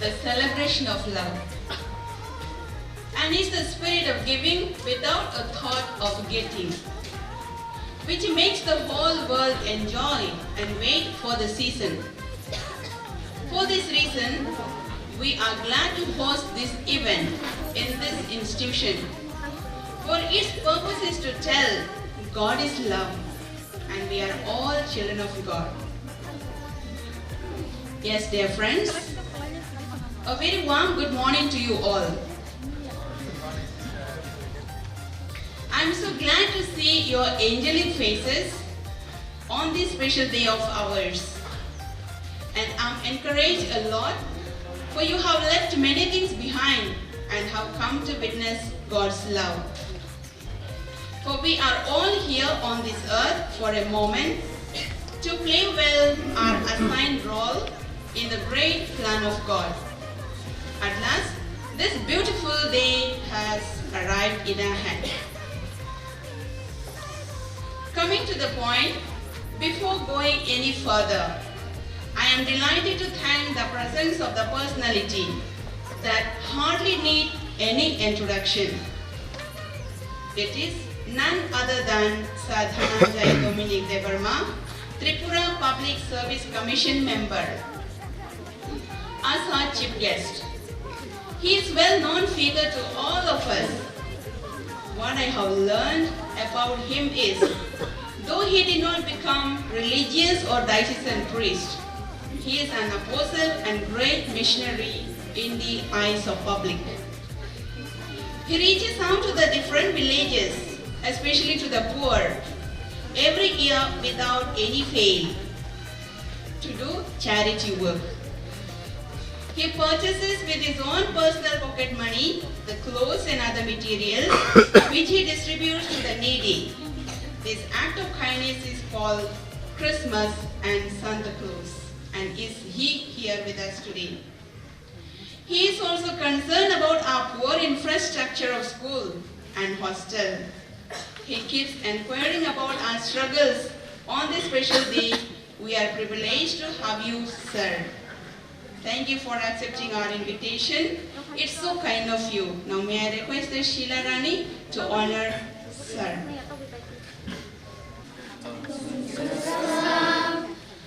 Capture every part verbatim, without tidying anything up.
The celebration of love. And it's the spirit of giving without a thought of getting, which makes the whole world enjoy and wait for the season. For this reason, we are glad to host this event in this institution, for its purpose is to tell God is love and we are all children of God. Yes, dear friends, a very warm good morning to you all. I'm so glad to see your angelic faces on this special day of ours. And I'm encouraged a lot, for you have left many things behind and have come to witness God's love. For we are all here on this earth for a moment to play well our assigned role in the great plan of God. At last, this beautiful day has arrived in our hand. Coming to the point, before going any further, I am delighted to thank the presence of the personality that hardly need any introduction. It is none other than Sir Dhananjay Dominic Debbarma, Tripura Public Service Commission member. As our chief guest, he is well known figure to all of us. What I have learned about him is, though he did not become religious or diocesan priest, he is an apostle and great missionary in the eyes of public. He reaches out to the different villages, especially to the poor, every year without any fail, to do charity work. He purchases with his own personal pocket money the clothes and other materials which he distributes to the needy. This act of kindness is called Christmas and Santa Claus, and is he here with us today? He is also concerned about our poor infrastructure of school and hostel. He keeps inquiring about our struggles on this special day. We are privileged to have you, sir. Thank you for accepting our invitation. It's so kind of you. Now may I request the Sheila Rani to honor sir.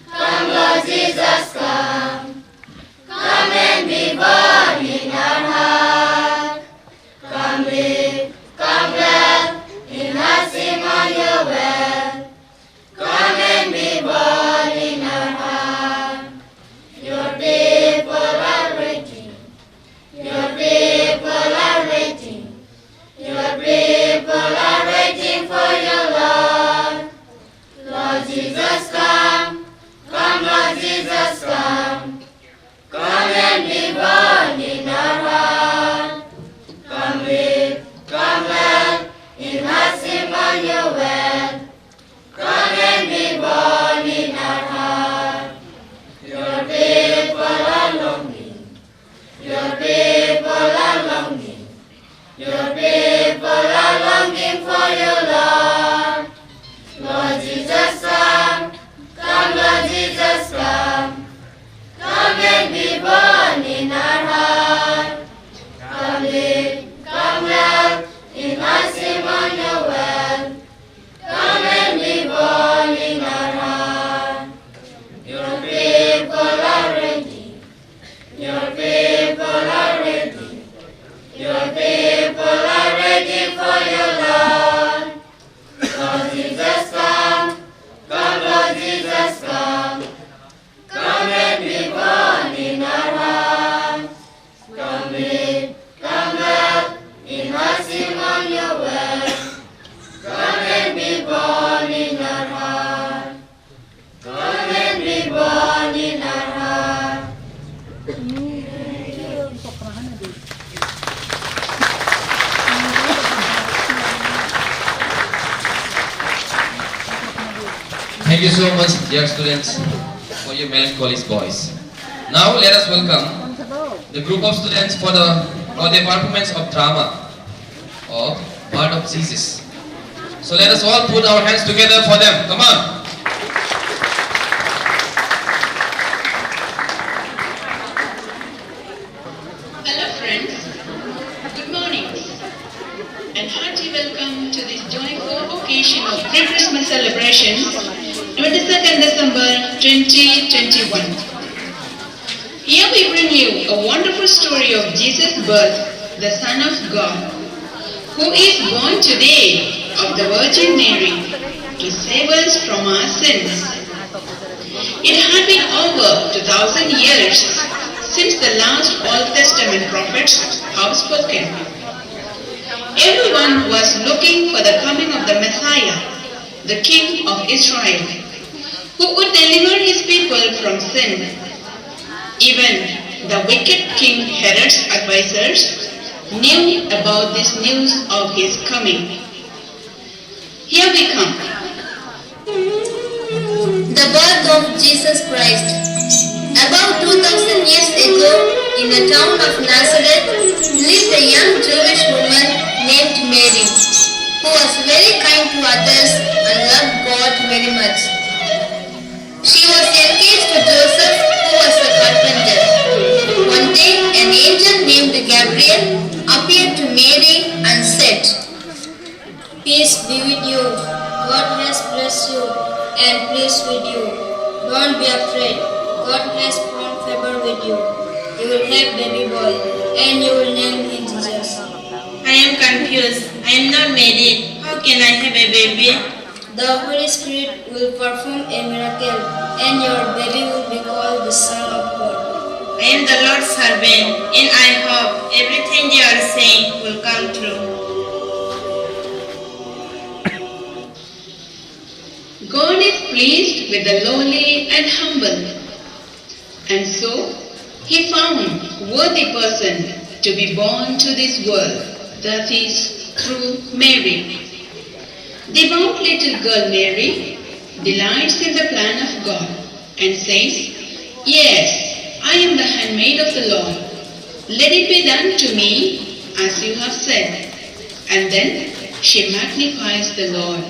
Come, Lord Jesus, come. Come and be born in our heart. Come live, come dwell in us, sing on your will. Come and be born in our heart. Your people are waiting. Your people are waiting. Your people are waiting for you, Lord. Lord Jesus, come. Come, Lord Jesus, come. Come and be born in our heart. Come live, come dwell in us, Emmanuel. Come and be born in our heart. Your people are longing. Your people are longing. Your people are longing for you, Lord. Lord Jesus, come. Come, Lord Jesus, come. Come and be born in our heart. Come live, come dwell in us, Emmanuel. Come and be born in our heart. Your people are waiting. Your people are waiting. Your people are waiting for you, Lord. Lord Jesus, come. Come, Lord Jesus, come. Come and be born in our heart. Come live, come dwell in us, Emmanuel. Come and be born in our heart. Come and be born in our heart. Thank you so much, dear students, for your melancholy voice. Now let us welcome the group of students for the, for their performance of drama of Birth of Jesus. So let us all put our hands together for them. Come on. Twenty-second December twenty twenty-one. Here we bring you a wonderful story of Jesus' birth, the Son of God, who is born today of the Virgin Mary to save us from our sins. It had been over two thousand years since the last Old Testament prophets have spoken. Everyone was looking for the coming of the Messiah, the King of Israel, who would deliver his people from sin. Even the wicked King Herod's advisors knew about this news of his coming. Here we come. The birth of Jesus Christ. About two thousand years ago, in the town of Nazareth, lived a young Jewish woman named Mary, who was very kind to others and loved God very much. She was engaged to Joseph, who was a carpenter. One day, an angel named Gabriel appeared to Mary and said, "Peace be with you. God has blessed you and pleased with you. Don't be afraid. God has found favor with you. You will have baby boy and you will name him Jesus." "I am confused. I am not married. How can I have a baby?" "The Holy Spirit will perform a miracle and your baby will be called the Son of God." "I am the Lord's servant and I hope everything you are saying will come true." God is pleased with the lowly and humble. And so he found worthy person to be born to this world, that is, through Mary. Devout little girl Mary delights in the plan of God and says, "Yes, I am the handmaid of the Lord. Let it be done to me as you have said." And then she magnifies the Lord.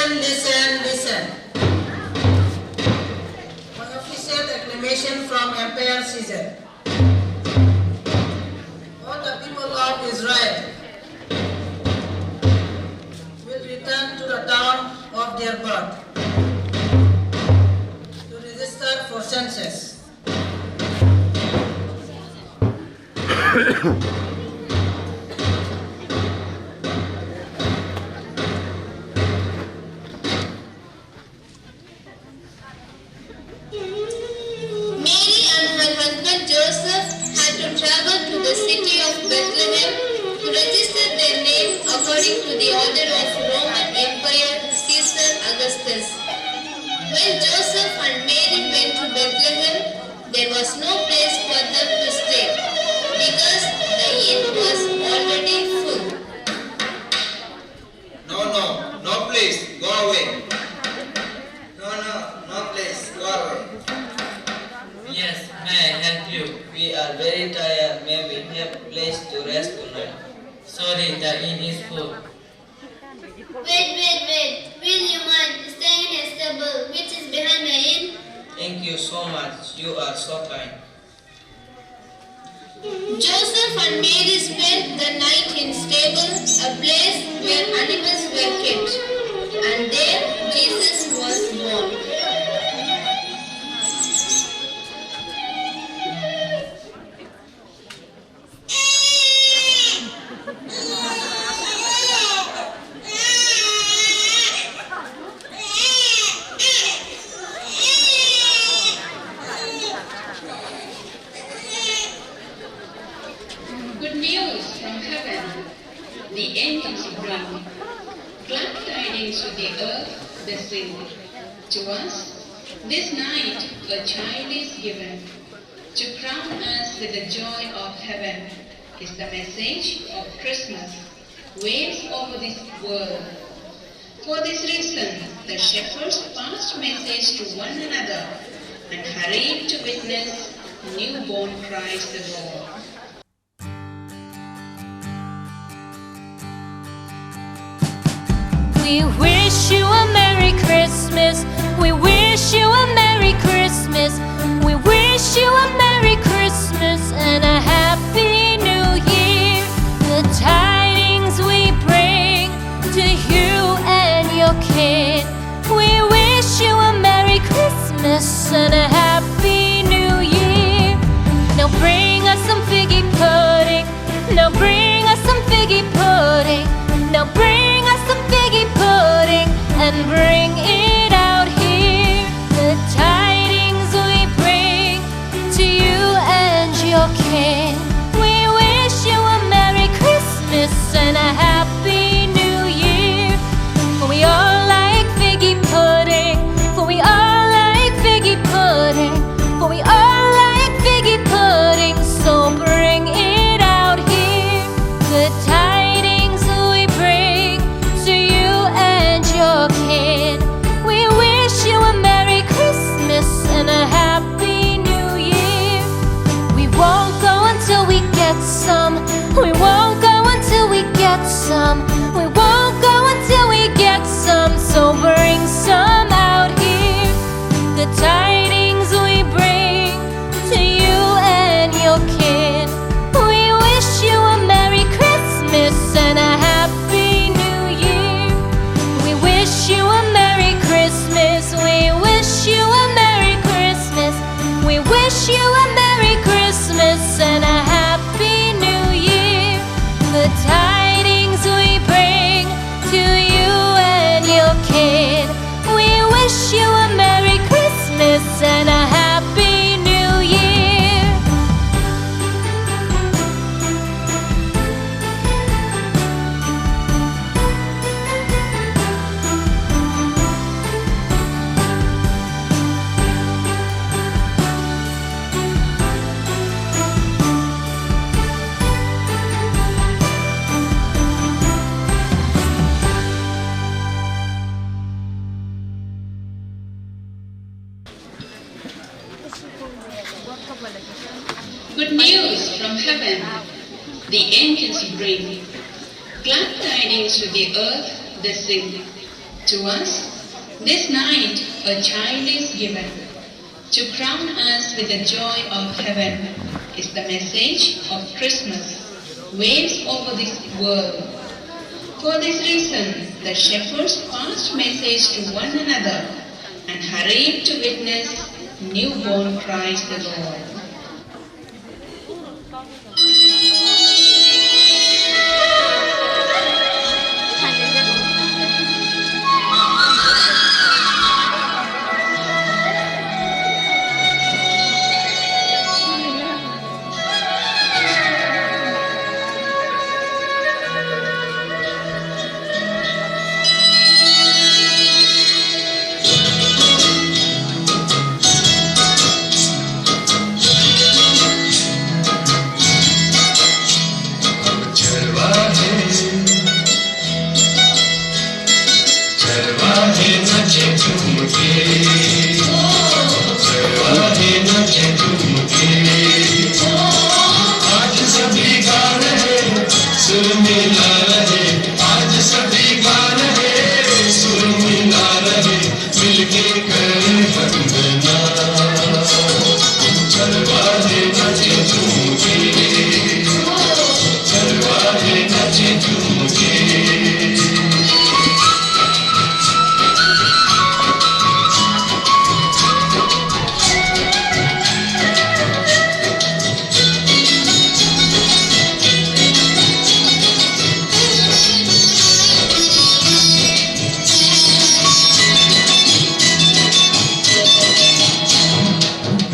Listen, listen. An official acclamation from Emperor Caesar. All the people of Israel will return to the town of their birth to register for census. Mary and her husband Joseph had to travel to the city of Bethlehem to register their name according to the order of Roman Emperor Caesar Augustus. When Joseph and Mary went to Bethlehem, there was no place for them to stay because the inn was already full. No, no, no, please, go away. No, no, no, please, go away. Yes, may I help you? We are very tired. May we have a place to rest tonight? Sorry, the inn is full. Wait, wait, wait. Will you mind staying in a stable which is behind the inn? Thank you so much. You are so kind. Joseph and Mary spent the night in stable, a place where animals were kept, and there Jesus was born. Good news from heaven, the angels bring. Glad tidings to the earth, the sing. To us, this night, a child is given. To crown us with the joy of heaven is the message of Christmas waves over this world. For this reason, the shepherds passed message to one another and hurried to witness newborn Christ the Lord. We wish you a Merry Christmas. We wish you a Merry Christmas. We wish you a Merry Christmas and a Happy New Year. The tidings we bring to you and your kin. We wish you a Merry Christmas and a Happy New Year. Now bring us some figgy pudding. Now bring us some figgy pudding. Now bring us some figgy pudding and bring it out here. The tidings we bring to you and your kin. We wish you a Merry Christmas and a Happy New Year. For we all like figgy pudding. For we all like figgy pudding. For we all like figgy pudding. So bring it out here. The tidings we bring to you and your kin. We wish you a Merry Christmas and a Happy New Year. We won't go until we get some. We won't go until we get some. We won't go until we get some. So bring some out here. The tidings we bring to you and your kin. We wish you a Merry Christmas and a Happy New Year. We wish you a Merry Christmas. We wish you a Merry Christmas. We wish you a Merry Christmas and a Happy New Year. The tidings we bring to you and your kin. We wish you a Merry Christmas and a Happy New Year. Good news from heaven, the angels bring. Glad tidings to the earth, the sing. To us, this night a child is given. To crown us with the joy of heaven is the message of Christmas waves over this world. For this reason, the shepherds passed message to one another and hurried to witness newborn Christ the Lord. चरवाहे नाचे झूम के, चरवाहे नाचे झूम के। आज सभी गा रहे, सुर मिला रहे, आज सभी गा रहे, सुर मिला रहे, मिलके करे वंदना। चरवाहे नाचे झूम के, चरवाहे नाचे झूम के।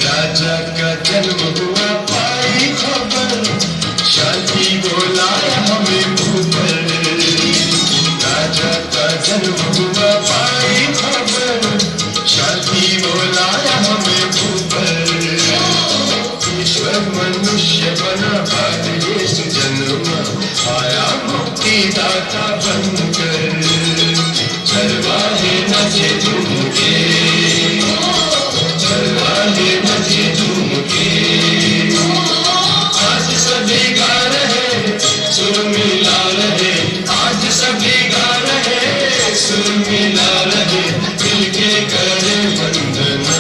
राजा का जन्म हुआ, पाई खबर, शांति बोलाया हमें ऊपर। राजा का जन्म हुआ, पाई खबर, शांति बोलाया हमें ऊपर। ईश्वर मनुष्य बना, बाद यीशु जन्मा, आया मुक्तिदाता बनकर। चरवाहे नाचे झूम के, चरवाहे नाचे झूम के। आज सभी गा रहे, सुर मिला रहे, आज सभी गा रहे, सुर मिला रहे, मिलके करे वंदना।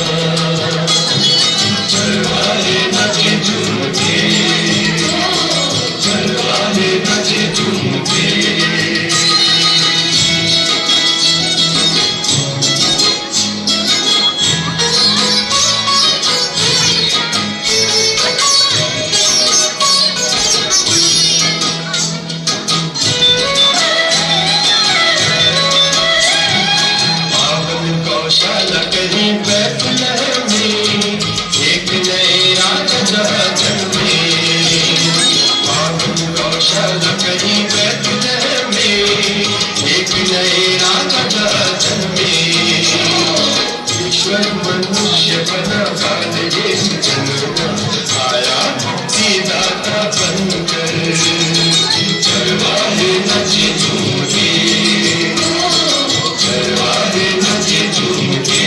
चरवाहे नाचे झूम के, चरवाहे नाचे झूम के। पावन गौशाला कहीं बैतलहम में, एक नए राजा जहाँ जन्मे। पावन गौशाला कहीं बैतलहम में, एक नए राजा जहाँ जन्मे। ईश्वर मनुष्य बना, बाल यीशु जन्मा, आया मुक्तिदाता बनकर। चरवाहे नाचे झूम के, चरवाहे नाचे झूम के।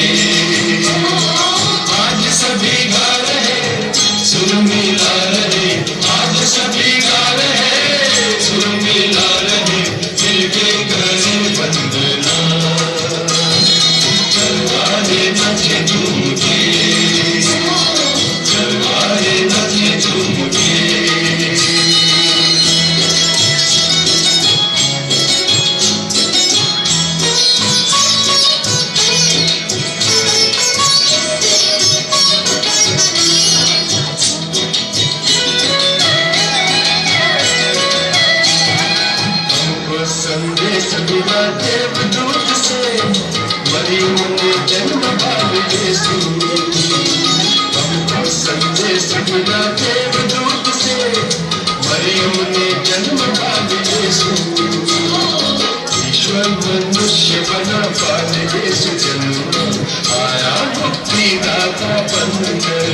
आज सभी गा रहे, सुर मिला रहे, आज सभी गा रहे, सुर मिला रहे, मिलके करे वंदना। चरवाहे नाचे झूम के, चरवाहे नाचे झूम के। हमको संदेश मिला देवदूत से, मरियम ने जन्म बाल यीशु। हमको संदेश मिला देवदूत से, मरियम ने जन्म बाल यीशु। ईश्वर मनुष्य बना, बाल यीशु जन्मा, आया मुक्तिदाता बनकर।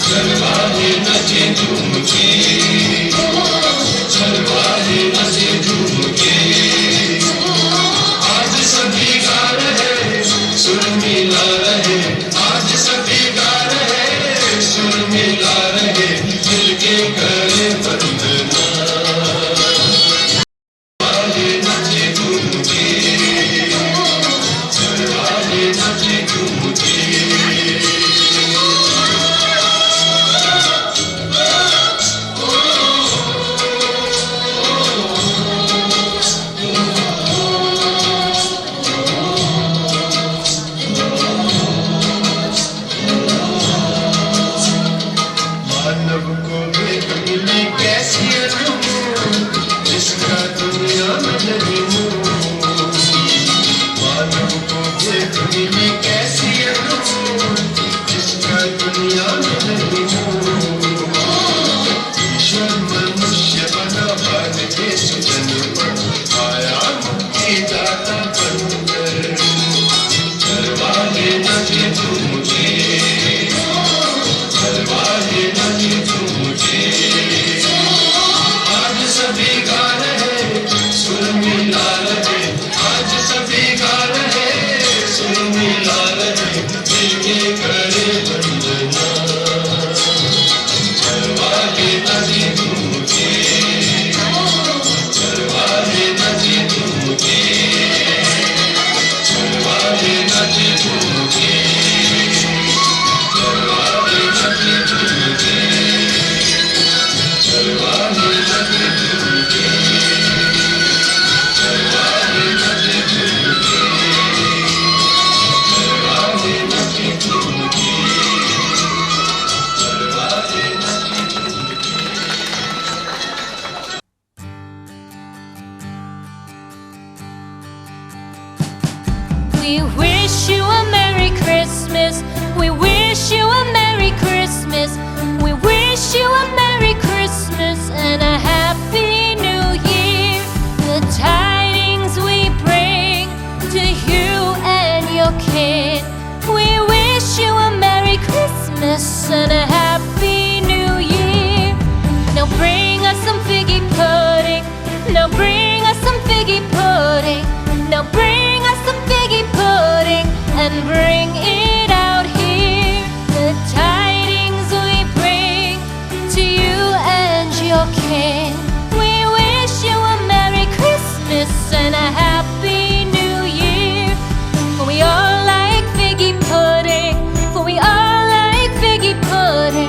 चरवाहे नाचे झूम के, चरवाहे नाचे झूम के। आज सभी गा रहे, सुर मिला रहे, आज सभी गा रहे, सुर मिला रहे, मिलके करे वंदना। चरवाहे नाचे झूम के, We wish you a Merry Christmas. We wish you a Merry Christmas. We wish you a Merry Christmas and a Happy New Year. The tidings we bring to you and your kin. We wish you a Merry Christmas and a Happy New Year. Now bring us some figgy pudding. Now bring us some figgy pudding. Now bring us some figgy pudding and bring it out here. The tidings we bring to you and your kin. We wish you a Merry Christmas and a Happy New Year. For we all like figgy pudding. For we all like figgy pudding.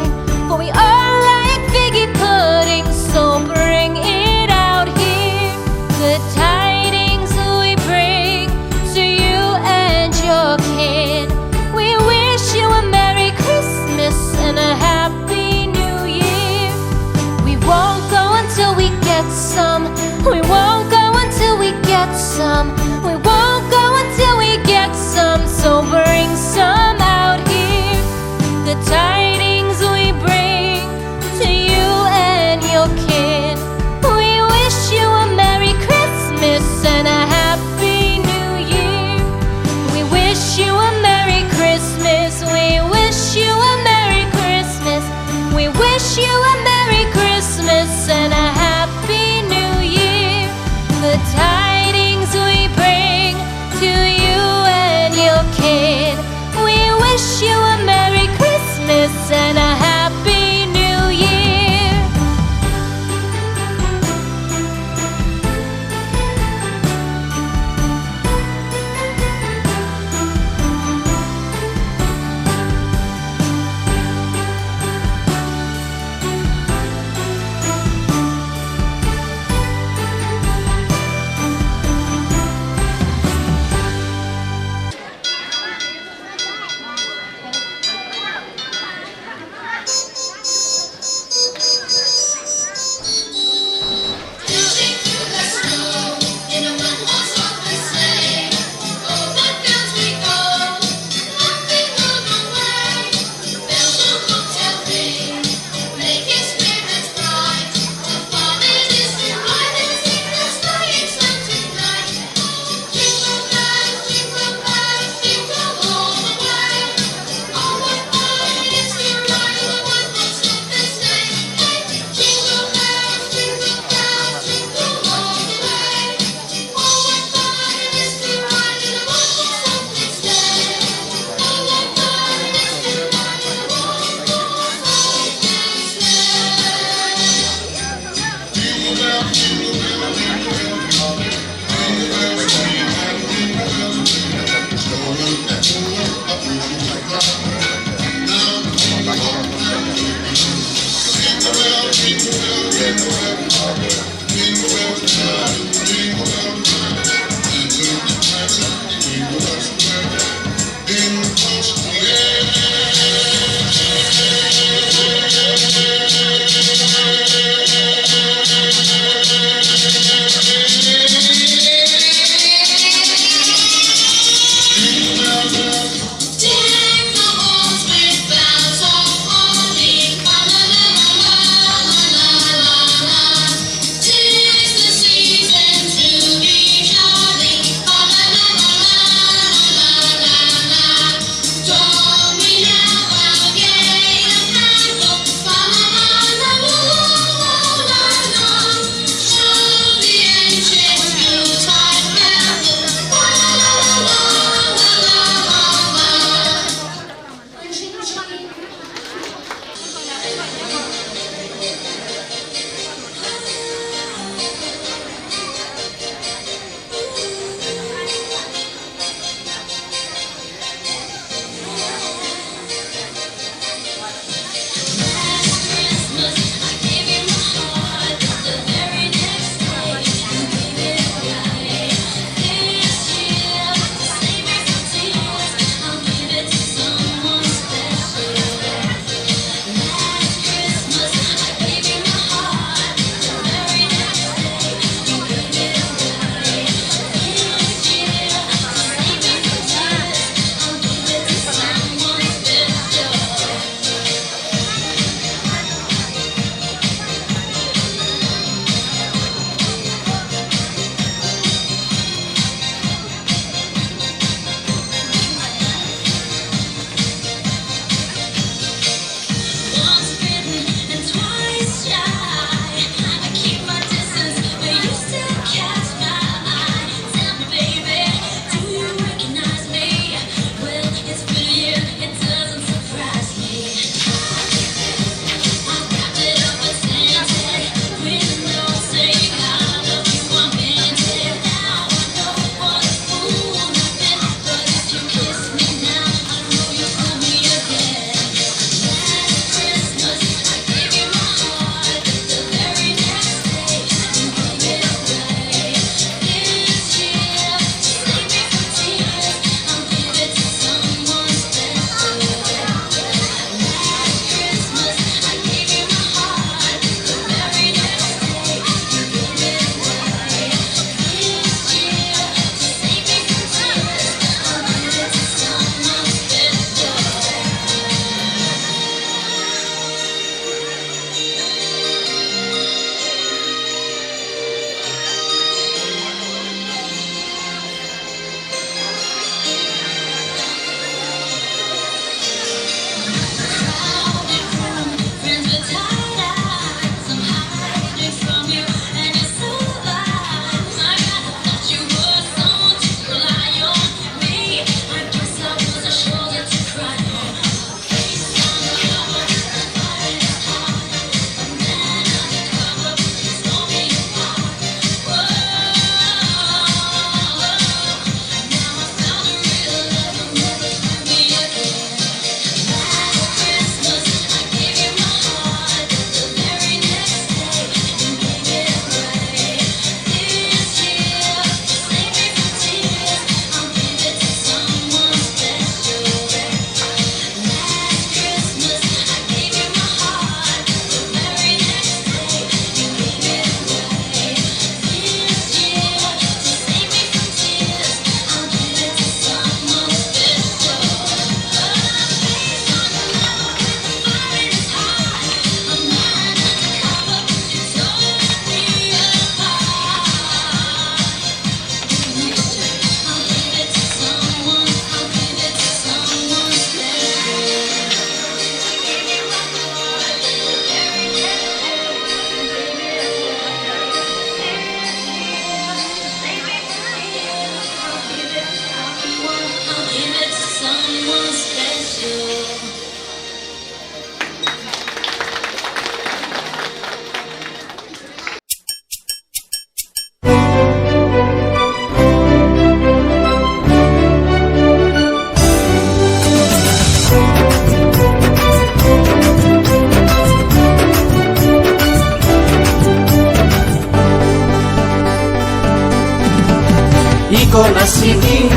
Nasidi,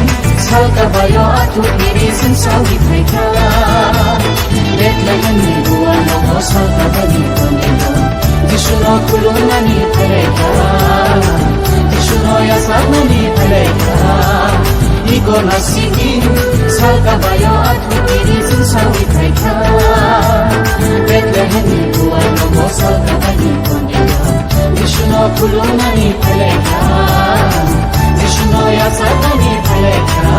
salka bayo athu kiri sing sawi phaikha. Bethlehem ni buwa nogo salka bani kondido. Jisu no khulumnani phaikha. Jisu no yasaknani phaikha. Iko nasidi, salka bayo athu kiri sing sawi phaikha. Bethlehem ni buwa nogo salka bani kondido. Jisuno khulumnani phaikha, Jisuno yasaknani phaikha.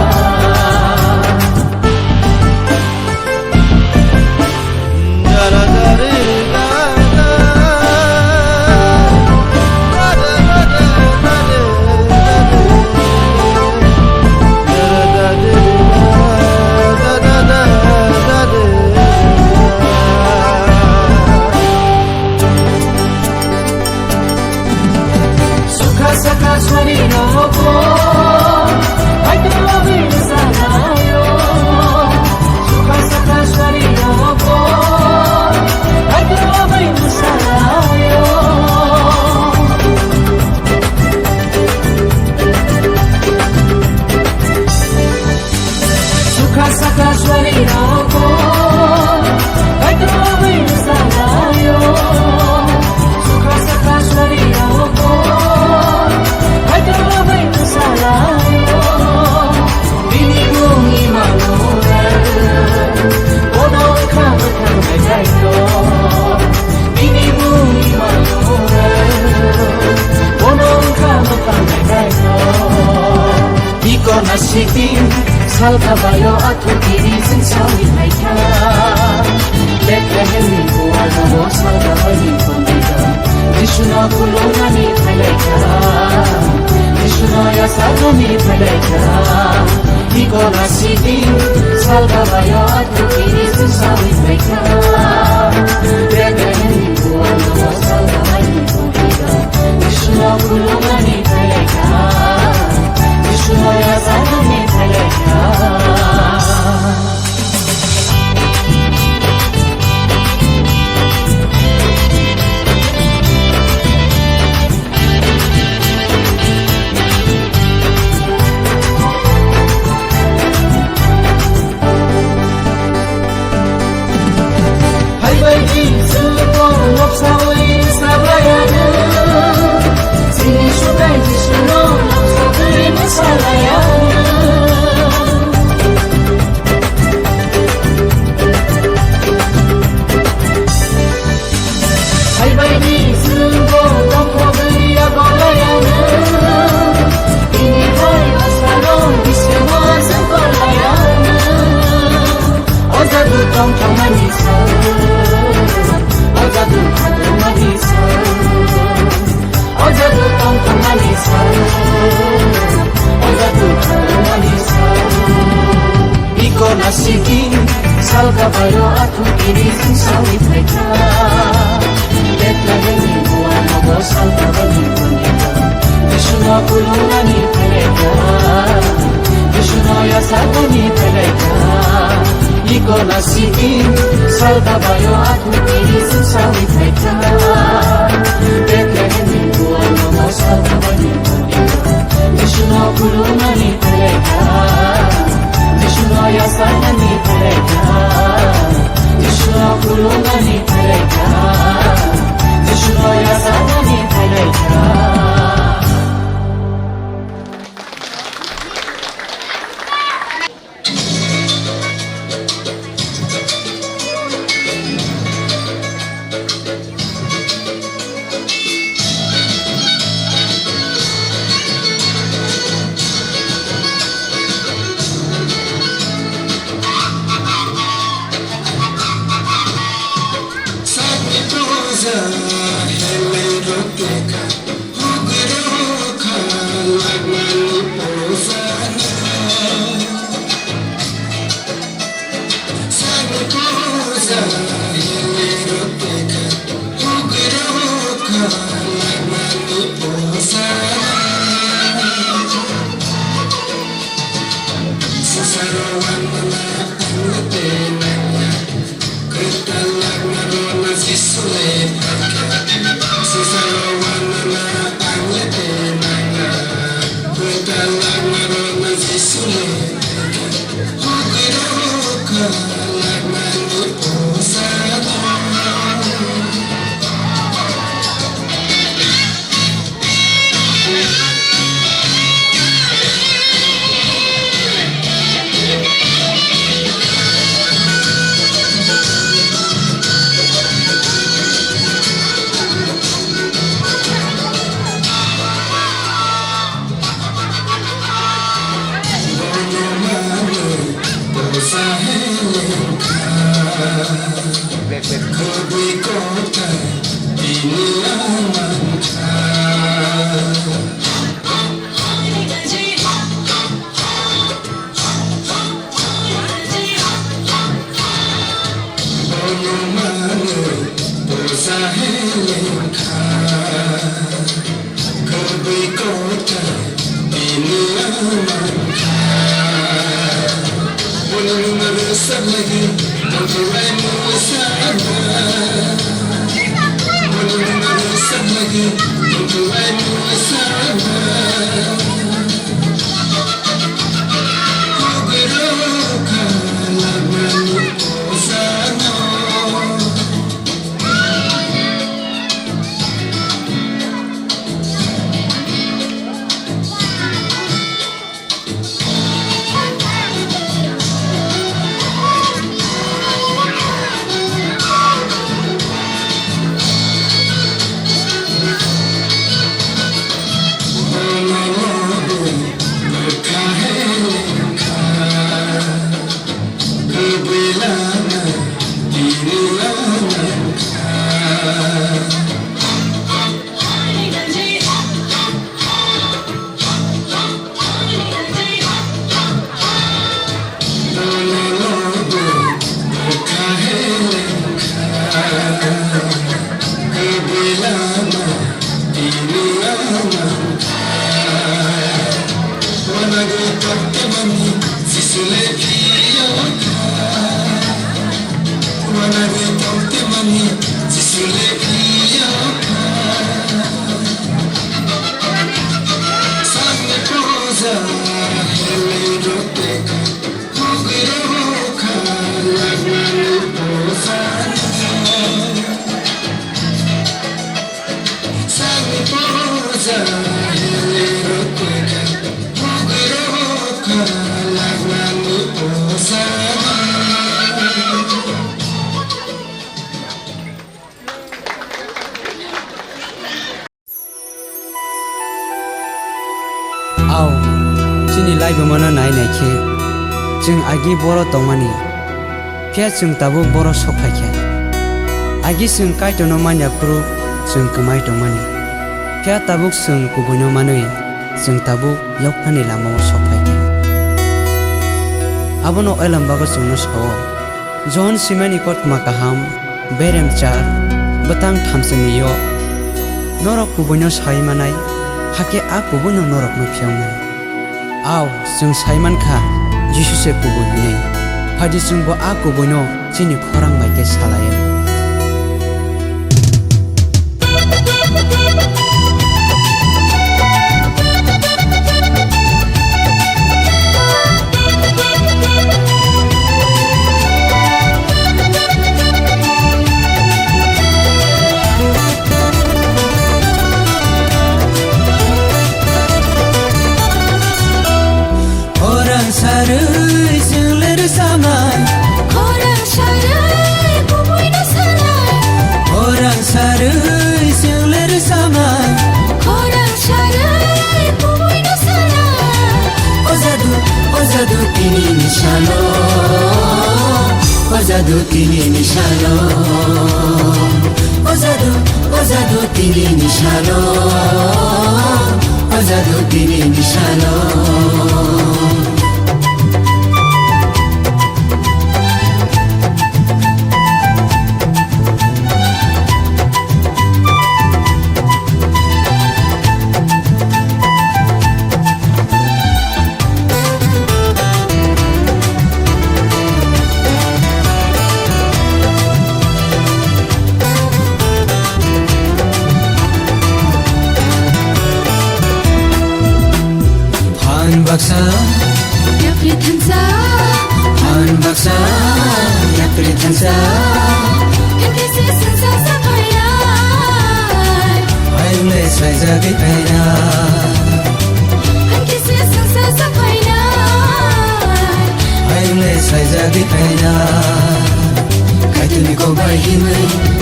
Sukha saka swari rogo, aito abai musalayo. Sukha saka swari rogo, aito abai musalayo. Sukha saka swari rogo, aito abai musalayo. Sukha saka swari rogo, aito abai musalayo. Bini mung Immanuel, bono wngkha mwthang naijaito. Bini mung Immanuel, bono wngkha mwthang naijaito. Iko nasidi, salka bayo athu kiri sing sawi phaikha. Bethlehem ni buwa nogo salka bani kondido. Jisuno khulumnani phaikha. Jisuno yasaknani phaikha. Iko nasidi, salka bayo athu kiri sing sawi phaikha. Bethlehem ni buwa nogo salka bani kondido. Jisuno khulumnani phaikha, Jisuno yasaknani phaikha. Haibai di swngo noksawi sablaiano, chini sukai Jisuno noksawi mwsalaiano. Haibai di swngo tongthogwi yago laiano, tini hoi asaro bisingo sengkor laiano. O jadu tongthokmani sal, o jadu khatungmani sal, o jadu tongthokmani sal, o jadu khatungmani sal. Iko nasidi, salka bayo athu kiri sing sawi phaikha. Bethlehem ni buwa nogo salka bani kondido. Jisuno khulumnani phaikha. Jisuno yasaknani phaikha. Iko nasidi, salka bayo athu kiri sing sawi phaikha. Bethlehem ni buwa nogo salka bani kondido. Jisuno khulumnani phaikha. Jisuno yasaknani phaikha. Jisuno khulumnani phaikha. Jisuno yasaknani phaikha. Kubui kothai tini ang mankha. Bono manwi posa helengkha. Kubui kothai tini ang mankha. Boni mungno rwchap lagwi tongthoknai mwsana. Boni mungno rwchap lagwi tongthoknai mwsana. Hugwi rwkha labnani posano. Ao, chini laibumano nai nai khe, chwng agi boro tongmani, phiya chwng tabuk boro sok phai khe. Agi chwng Kaitorno man ya phuru chwng kwmai tongmani, phiya tabuk chwng kubuino manwi chwng tabuk yoknani lamao sok phai khe. Abono Elambagw chwngno sao. Johon Simeoni kothoma kaham, berem char, bwtang thamsani yo, norok kubuino sai manai, hakhe a kubuino norokno phiya wngnai. Ao, chwng sai man kha, Jisu se kubui hwnwi. Phaidi chwngbo a kubuino chini khorang bai khe salaio. Khorang sarwi chwng le rwchapnai. Khorang sarwi kubuino sanai. Khorang sarwi chwng le rwchapnai. Khorang sarwi kubuino sanai. O jadu, o jadu tini ni salo. O jadu tini ni salo. O jadu, o jadu tini ni salo. O jadu tini ni salo. Phan baksa, yapri thansa. Phan baksa, yapri thansa. Phan kisi sungsa sa phainai. Phainai saijagwi phainai. Phan kisi sungsa sa phainai. Phainai saijagwi phainai. Kaitorni kok bai himwi,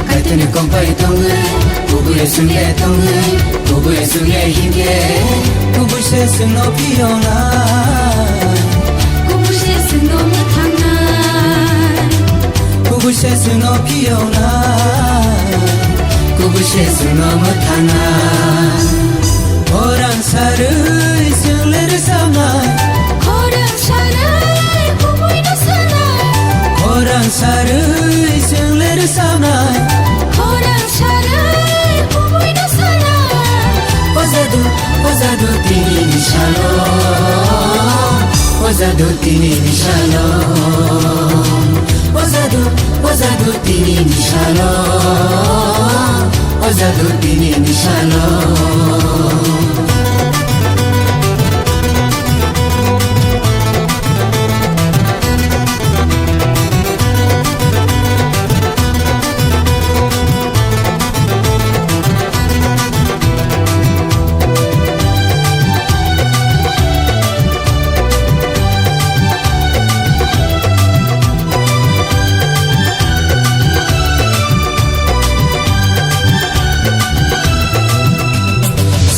Kaitorni kok bai tongwi, kubui sungya tongwi, kubui sungya himkhe, kubui se sungno phiyongnai. Kubui se sungno mwthangnai. Kubui se Chwngno phiyokna, kubui se chwngno mwthangna. Khorang sarwi chwng le rwchapnai. Khorang sarwi kubui no sanai. Khorang sarwi chwng le rwchapnai. Khorang sarwi kubui no sanai. O jadu, o jadu tini ni salo. O jadu tini ni salo. O jadu, o jadu tini ni salo. O jadu tini ni salo.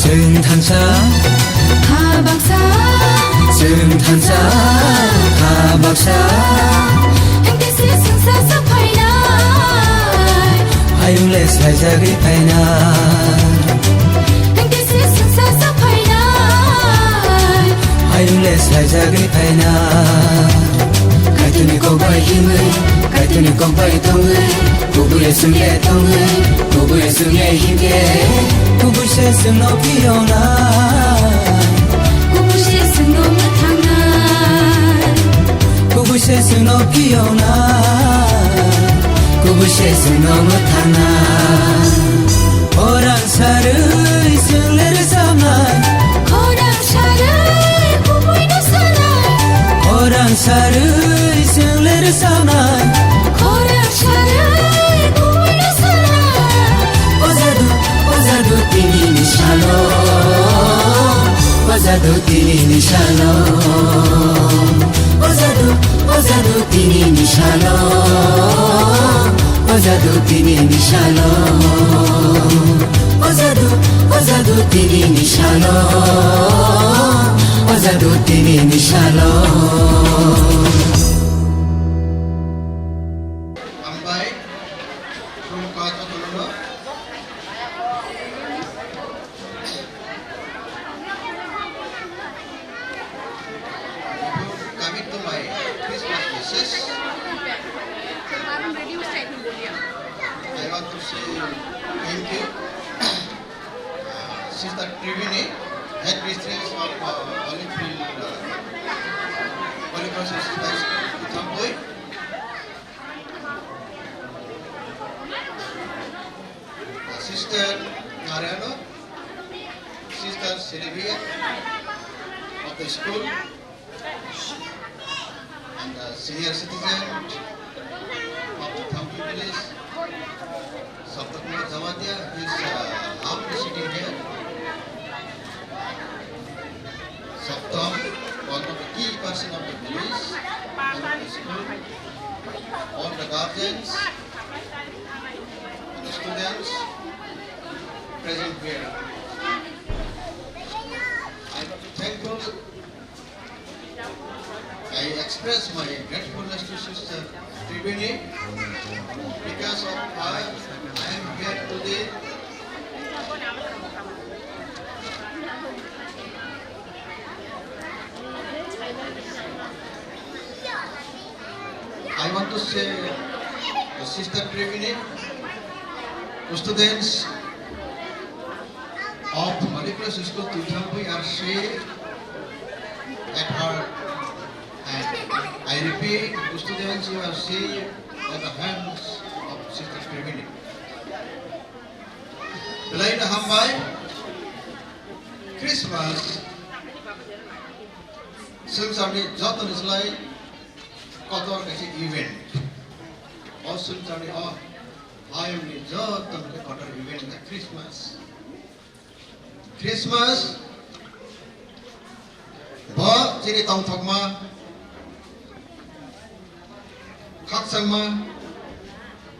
Chwng thansa, ha baksa. Chwng thansa, ha baksa. Hingke se chwngsa sa phainai. Hayung le slaijagwi phainai. Hingke se chwngsa sa phainai. Hayung le slaijagwi phainai. Kaitorni kok bai himwi, Kaitorni kok bai tongwi, kubui se chwng le tongwi, kubui se chwng le himke, kubui se chwngno phiyokna. Kubui se chwngno mwthangna. Kubui se chwngno phiyokna. Kubui se chwngno mwthangna. Khorang sarwi chwng le rwchapnai. Khorang sarwi kubui no sanai. Khorang sarwi chwng le rwchapnai. Khorang sarwi kubui no sanai. O jadu, o jadu tini ni salo. O jadu tini ni salo. O jadu, o jadu tini ni salo. O jadu tini ni salo. O jadu, o jadu tini ni salo. O jadu tini ni salo. Hambai, khulumkha jotono. Coming to my Christmas message, I want to say thank you, uh, Sister Triveni, head mistress of, uh, Holyfield, uh, Holy Cross High School, Thampui. Sister Narayana, Sister Sylvia of the school, and, uh, senior citizen of the Thampui village, Saptakumar Jamatia, is, uh, now sitting here. Saptam, one of the key person of the village, and of the school, all the guardians, and the students present here. I want to thankful, I express my gratefulness to Sister Triveni because of her, I am here today. I want to say, the Sister Triveni, students of Holy Cross School Tuithampui are safe at her hand. I repeat, students, you are safe at the hands of Sister Triveni. Belai no hambai. Christmas swngcharni joto ni slai kotor kaisa event. O swngcharni o hayungni joto ni kotor event wngkha Christmas. Christmas bo chini tongthokma, khakchangma,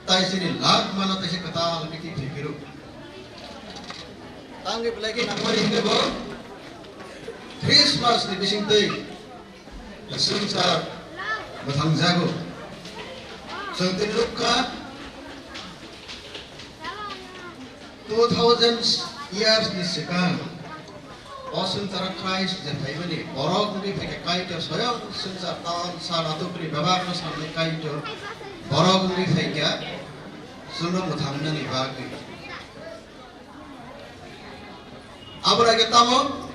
tai chini lak mano taisa kwtal wngwi thwi phiro. Tangwi belai khe nangmani hwnwi bo Christmas ni bisingtwi swngchar mwthangjago. Chwng tini rwkha Two thousand years ni swkang o swngcharo Christ je phaimani borok wngwi phaikha Kaitor, soyong swngchar tal sal atupri bebakno sanai Kaitor borok wngwi phaikha chwngno mwthangnani bagwi. Aboni age tamo?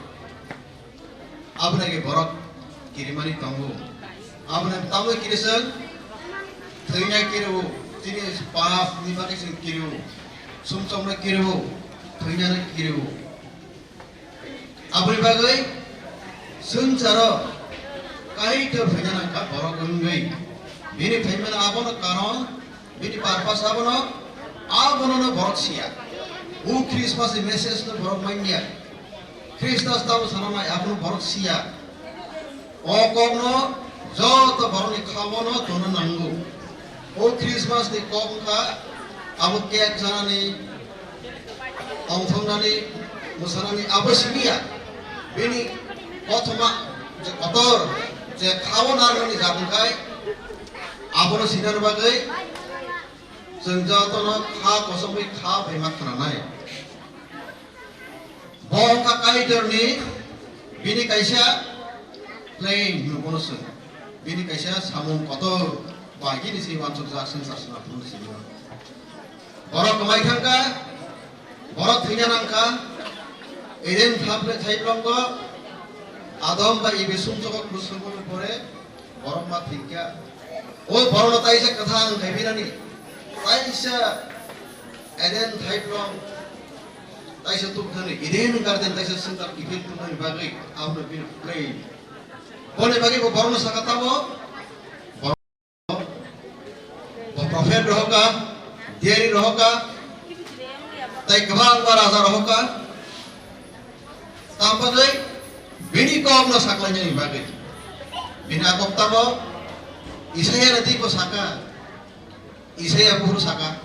Aboni age borok kirimani tongo. Aboni tamo kiri chwng thwina kiriwo, chini pap ni bagwi chwng kiriwo, sumsokno kiriwo, thwinano kiriwo. Aboni bagwi swngcharo Kaitor phaina nangkha borok wngwi. Bini phaimani abono karon, bini purpose abono, abono no borok siya. O Christmas ni message no borok manya. Christmas tamo sanamai abono borok siya. O kokno joto borokni khaono tongna nango. O Christmas ni kok wngkha abo cake chanani, tongthoknani, mwsanani abo simiya. Bini kothoma je kotor je khao narwknani jabwngkhai abono sinani bagwi chwng jotono kha kosomwi kha bai ma khwnanai. Bo wngkha Kaitorni bini kaisa plan hwnwi bono chwng. Bini kaisa samung kotor bai gini se uansukjak swngchar swnam phuru simi. Borok kwmai thangkha, borok thwina nangkha, Eden thap-, thaiplongo Adam bai Eve sumsogo krus sogoni pore borok ma thwikha. O borokno taisa kwthang khaibinani, taisa Eden thaiplong, taisa tukthani, Eden garden taisa swngchar kiphil tubunani bagwi abono bini plan. Boni bagwi bo borokno sakha tamo? Bo prophet rohokha, diari rohokha, tai kwbangma raja rohokha. Tamo bagwi bini kokno saklainani bagwi. Bini a kok tamo? Isaiah ni twi bo sakha. Isaiah buphuru sakha.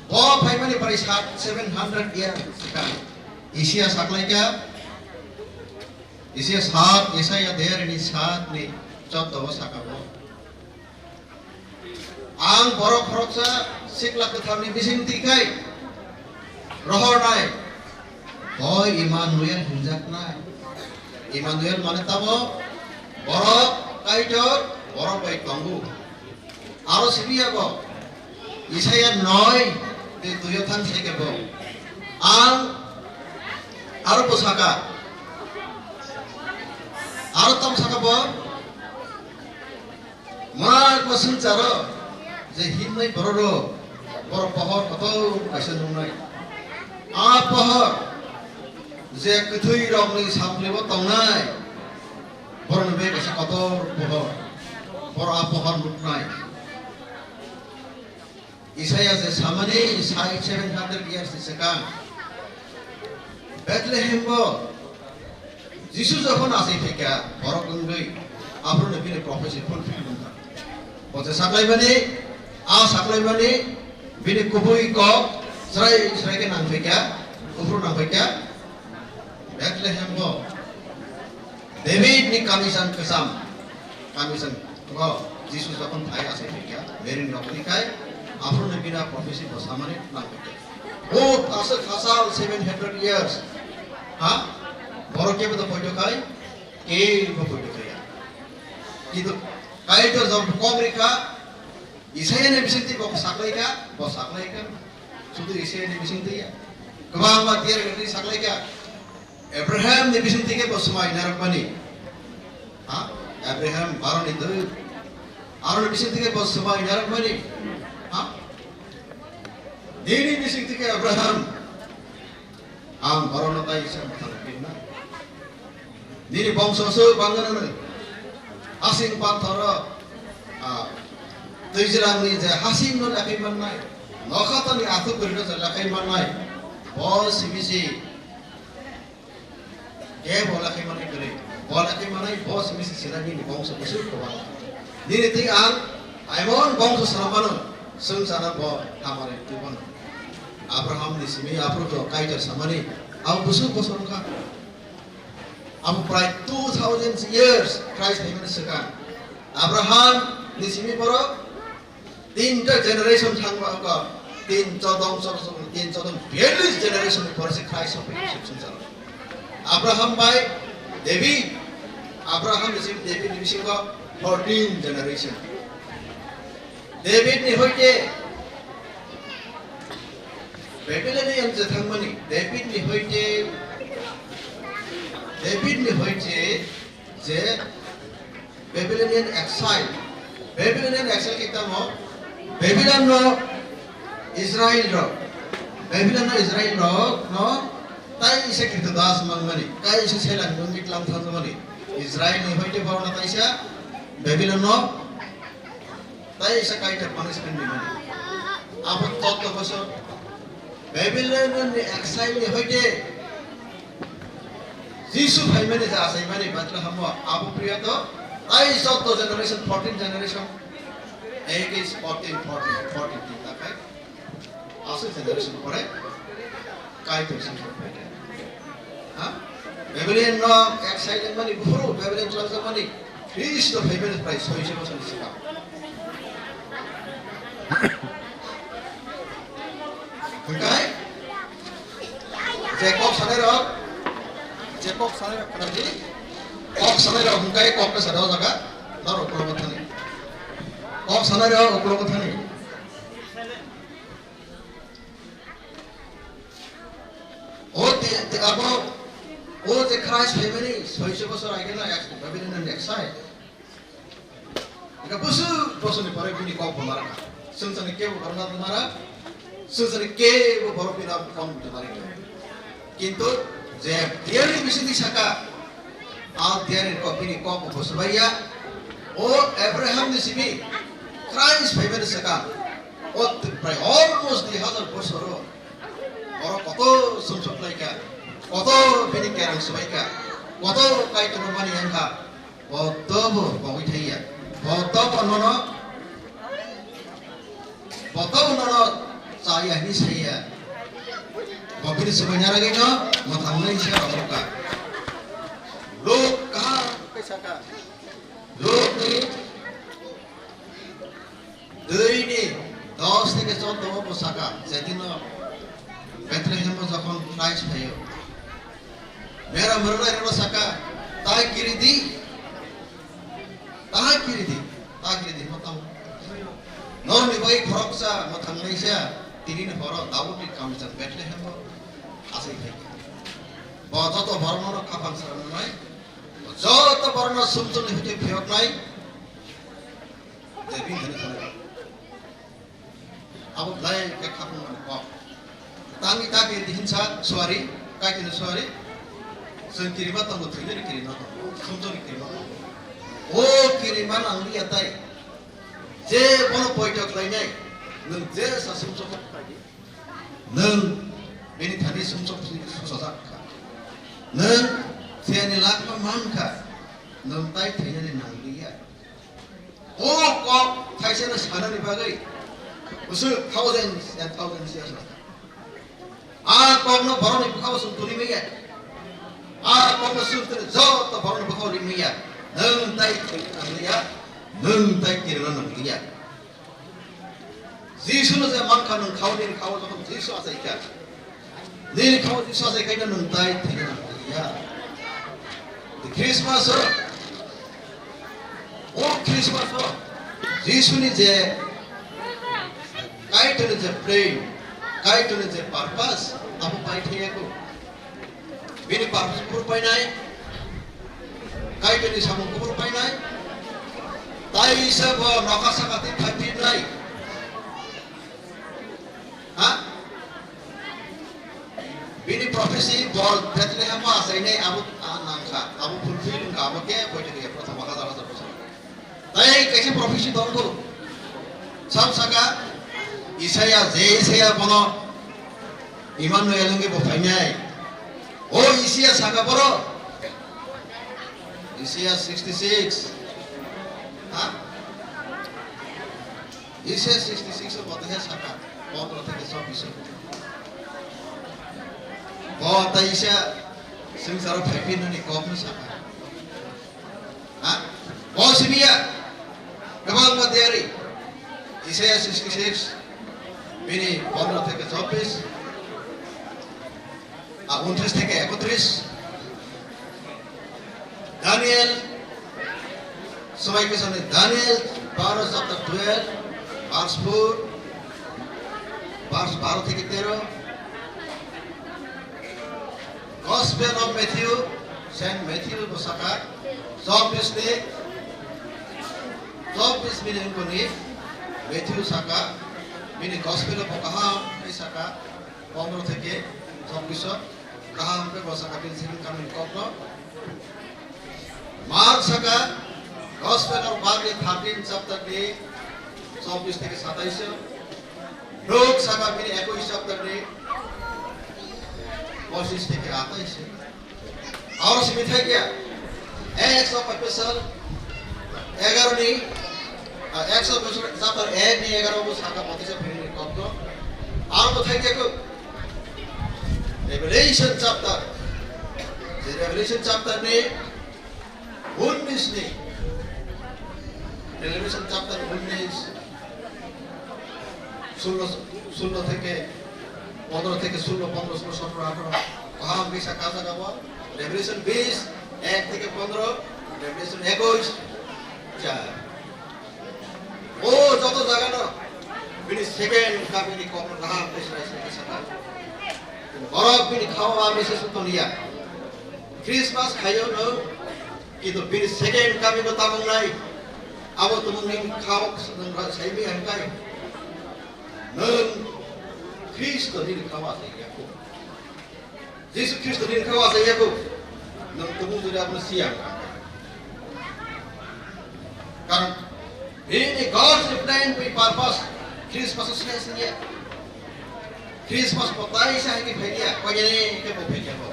Bo phaimani prai sat, seven hundred year swkang. Isaiah saklaikha. Isaiah sat, Isaiah diari ni sat ni choddo o sakha bo. Ang borok khoroksa sikla kwtharni bisingtwi khai rohornai, bo Immanuel hwnjaknai. Immanuel mane tamo borok Kaitor borok bai tongo. Aro simi ya bo Isaiah noi tei dui o thang sai khe bo. Ang aro bo sakha, aro tamo sakha bo. Mwrak bo swngcharo je himnai borok rok, borok pohor kotor kaisa nungnai. A pohor je kwthwi rokni samplibo tongnai, borokni bai kaisa kotor pohor, borok a pohor nuknai. Isaiah je samani sai seven hundred years ni swkang Bethlehem bo Jisu jokhon achai phaikha borok wngwi, aphuru bini prophecy fulfill wngkha. Bo je saklaimani, a saklaimani bini kubui kok srai srai khe nang phaikha, aphuru nang phaikha Bethlehem bo David ni kamisang kwcham, kamisang o Jisu jokhon phai achai phaikha, Mary ni rok twi khai, aphuru ni bini prophecy bo samani nang phaikha. O aswk hachal seven hundred years, ha? Borok kebo to poito khai, kebo poito khaiya. Kintu Kaitor jok kok rikha, Isaiah ni bisingtwi bo saklaikha, bo saklaikha. Sudu Isaiah ni bisingtwi ya. Kwbangma tiar gati saklaikha. Abraham ni bisingtwi khe bo swmai narwkmani. Ha? Abraham baro ni dui. Aro ni bisingtwi khe bo swmai narwkmani. Ha? Nini bisingtwi khe Abraham. Ang borokno tai se mwthang phinna. Nini bongso se bangano no. Hasing panthoro, ah, twijlangni je hasingno lekhai mannai. Nokhatani athukurino je lekhai mannai. Bo simi si. Kebo lekhai manai kwrwi. Bo lekhai manai, bo simi si sila nini bongso busuk kwbang. Nini twi ang, aimon bongso swnam mano, swngchara bo hamari twi mano. Abraham ni simi aphuru to Kaitor samani, abo busuk bosor wngkha. Abo prai two thousand years Christ phaimani swkang. Abraham ni simi borok tinta generation thangma wngkha. Tin chodong, chodong, tin chodong, biyallis generation ni pore se Christ hwnwi se swngcharo. Abraham bai David, Abraham ni simi David ni bisingo fourteen generation. David ni hoite Babylonian je thangmani, David ni hoite, David ni hoite je Babylonian exile, Babylonian exile khe tamo, Babylon no Israel rok, Babylon no Israel rok no tai isa Kritodas mangmani, tai isa selang mungki tlang thangmani, Israel ni hoite borok no taisa Babylon no tai isa Kaitor punishment ni mani. Abo tot bosor Babylon ni exile ni hoite Jisu phaimani je achaimani Bethlehem o abo priya to tai jotto generation, fourteen generation, eight is fourteen, fourteen, fourteen tin ta khai. Aswk generation pore Kaitor sing phaikha. Ha? Babylon no exile mani buphuru, Babylon chwlajak mani Khristo phaimani prai soicho bosor ni swkang. Hwnkhe je kok sanai rok, je kok sanai rok khna di, kok sanai rok hwnkhe kok khe sada o jaga norok ukulok thani. Kok sanai rok ukulok thani. O te, te abo, o je Christ phaimani soicho bosor age na, ek, Babylon ni exile. Ega busu bosoni pore bini kok bo mara. Sungsani kebo borok no mara. Sungsani kebo borok bini kok bo mara. Kintu je diari bisini saka, a diari kok bini kok bo bosbaiya. O Abraham ni simi Christ phaimani saka. O prai almost dui hazar bosoro. Borok koto sumsok laika, koto bini kerang swaika, koto Kaitorno mani wngkha, koto bo kogwi thaiya, koto bo nono, koto bo nono chaya hinwi saiya. Bo bini swmai naragwino mwthangnai se rokha. Luk kaham khe saka, Lukni Twi ni dos theke choddo o bo saka, je dino Bethlehem o jokhon Christ phaio. Mera mwrwknai rokno saka, "Ta kiri di, ta kiri di, ta kiri di," hwnma tongo. Norokni bagwi khoroksa mwthangnaisa tini ni horo Daudni kamchwlwi Bethlehem o achai phaikha. Bo joto borokno khapang swnamnai, bo joto borokno sumsokni hwnkhe phiyoknai. Je bini thani thani. Abo belai khe khapung mani kok. Tangwi ta kiri di hinsa suari, Kaitorni suari. Chwng kirima tongo, thwinani kirima tongo, sumsokni kirima tongo. O kirima nangliya tai. Je bono poito khlainai, nwng je sa sumsok khlai di. Nwng bini thani sumsok si susajak kha. Nwng thiyani lakma man kha. Nwng tai thwinani nangliya. O kok thaisano sanani bagwi bwswk thousands and thousands years later. A kokno borokni bwkhao chwng twi manya. A kokno chwng twi joto borokni bwkhao ri manya. Nwng tai thwi manya. Nwng tai kirima nang liya. Jisuno je mankha nwng khao, nini khao jokhon Jisu achaikha. Nini khao Jisu achai khaina nwng tai thwina nang ya. The Christmas o, o Christmas o Jisuni je Kaitorni je plan, Kaitorni je purpose, abo pai thaiya ko. Bini purpose kubur painai, Kaitorni samung kubur painai, tai isa bo nokha saka twi phaiphinai. Ha? Bini prophecy bo Bethlehem o achainai abo, ah, nangkha, abo fulfill wngkha, abo khe poito khe prothom hazar hazar bosor. Tai kaisa prophecy tongo. Sam saka Isaiah, je Isaiah bono Emmanuel wngwi bo phainai. O Isaiah saka boro. Isaiah sixty six. Ha? Isaiah sixty six o bo tei saka. Pondro theke chobbish. Bo tai Isaiah swngcharo phaiphinani kokno saka. Ha? Bo simiya. Kwbangma diari. Isaiah sixty six. Bini pondro theke chobbish, ah, untris theke ekotris. Daniel, Sobai Kwchangni Daniel baro chapter twelve, verse four, verse baro theke tero. Gospel of Matthew, Saint Matthew bo saka, chobbish ni, chobbish bini wngkoni Matthew saka, bini Gospel bo kaham khe saka, pondro theke chobbish o, kaham khe bo saka bini second coming kokno. Mark saka, Gospel of Mark ni thirteen chapter ni chobbish theke satais o. Luk saka bini ekush chapter ni pochish theke atais. Aro simi thai kya? Acts of Apostle egaro ni, ah, Acts of Apostle chapter ek ni egaro bo saka botisa phini kokno. Aro bo thai kya ko? Revelation chapter. Je Revelation chapter ni Unnis ni, Revelation chapter unnis, sullo, sullo theke pondro theke sullo, pondro, sullo, sotro, atharo, kaham kisa kajak abo. Revelation bis, ek theke pondro, Revelation ekush, char. O joto jagano bini second coming ni kokno kaham khe sai sai khe sakha. Borok bini khao a message toniya. Christmas khaio no, kintu bini second coming no tamung nai. Abo tumung ni khao sai mi hangkai. Nung Khristo ni khao a sai ya ko. Jisu Khristo ni khao a sai ya ko. Nung tumung duri abono siya. Karon bini God's plan, bini purpose Christmas o siya siya. Christmas bo tai sa hai ke phai ya, ko jene ke bo phai ya bo.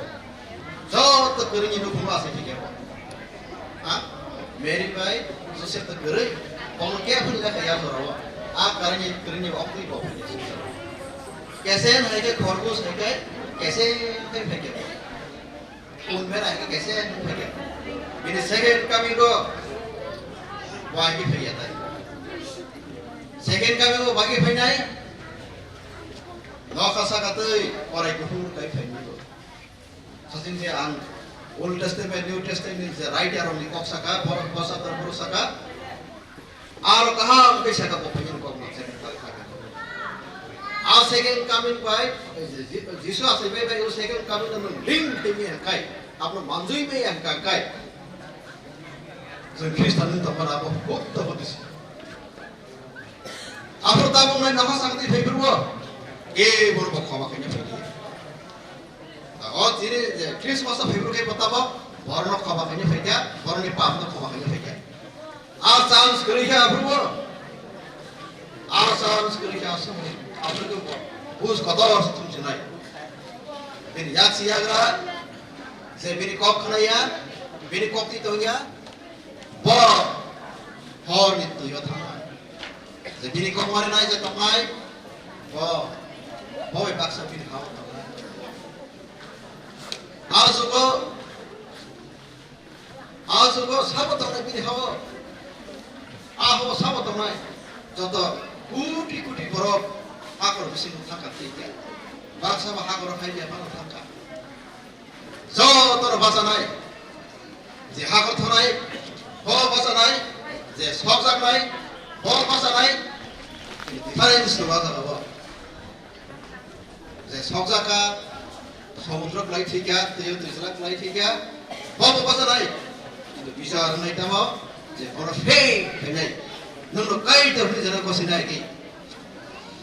Joto kwrwini nukhungo asai phai ya bo. Ha? Mary bai Joseph ta kwrwi, kono ke phun da ya jora bo. A karani kwrwini oktwi bo phai ya. Kesen hai ke khorgos hai ke, kesen hai phai ya bo. Unbera hai khe kaisa nung phai khe. Bini second coming o bo hai khe phai ya tai. Second coming o bo hai khe phainai. Nokha saka twi korai kuphur kai phainai bo. Sachin je ang Old Testament, New Testament ni je writer rok ni kok saka, borok bwsa tor borok saka. Aro kaham khe saka bo phai kok ma second coming. A second coming bai, Ji-, Ji-, Jisu asai bai bai o second coming no link temi hangkai, abo manjui bai hangkai. Jeng Khristan ni tongma abo kok to bodisi. Abo tabuk nai nokha sakti phai phuruo. E bor bo khoma kanya phai. O tini je Christmas o phai phuruo khe bo tabo borno khoma kanya phai kya, borni pap no khoma kanya phai kya. A chance kwrwi khe aphuru bo. A chance kwrwi khe aswk aphuru bo. Bus kotor se thumsinai. Bini yak si yagra, je bini kok khnaya, bini kok ti tongya, bo hor ni twi o thangnai. Je bini kok mari nai je tongnai, bo, bo bai baksa bini ha o tongnai. A jugo A jugo sabo tongnai bini ha-o. A ha-o sabo tongnai. Joto koti koti borok hakor bisingo thangkha twi khe. Baksa bo hakoro hai ya phano thangkha. Jotono bachanai. Je hakor thonai, bo bachanai. Je sokjaknai, bo bachanai. Difference no bachanai bo. Je sokjak kha, somudro kwlai thwi kha, twiwi twijla kwlai thwi kha, bo bo bachanai. Kintu bichar wngnai tamo je bono fail khainai. Nwngno Kaitor hwnwi jana gosinai di.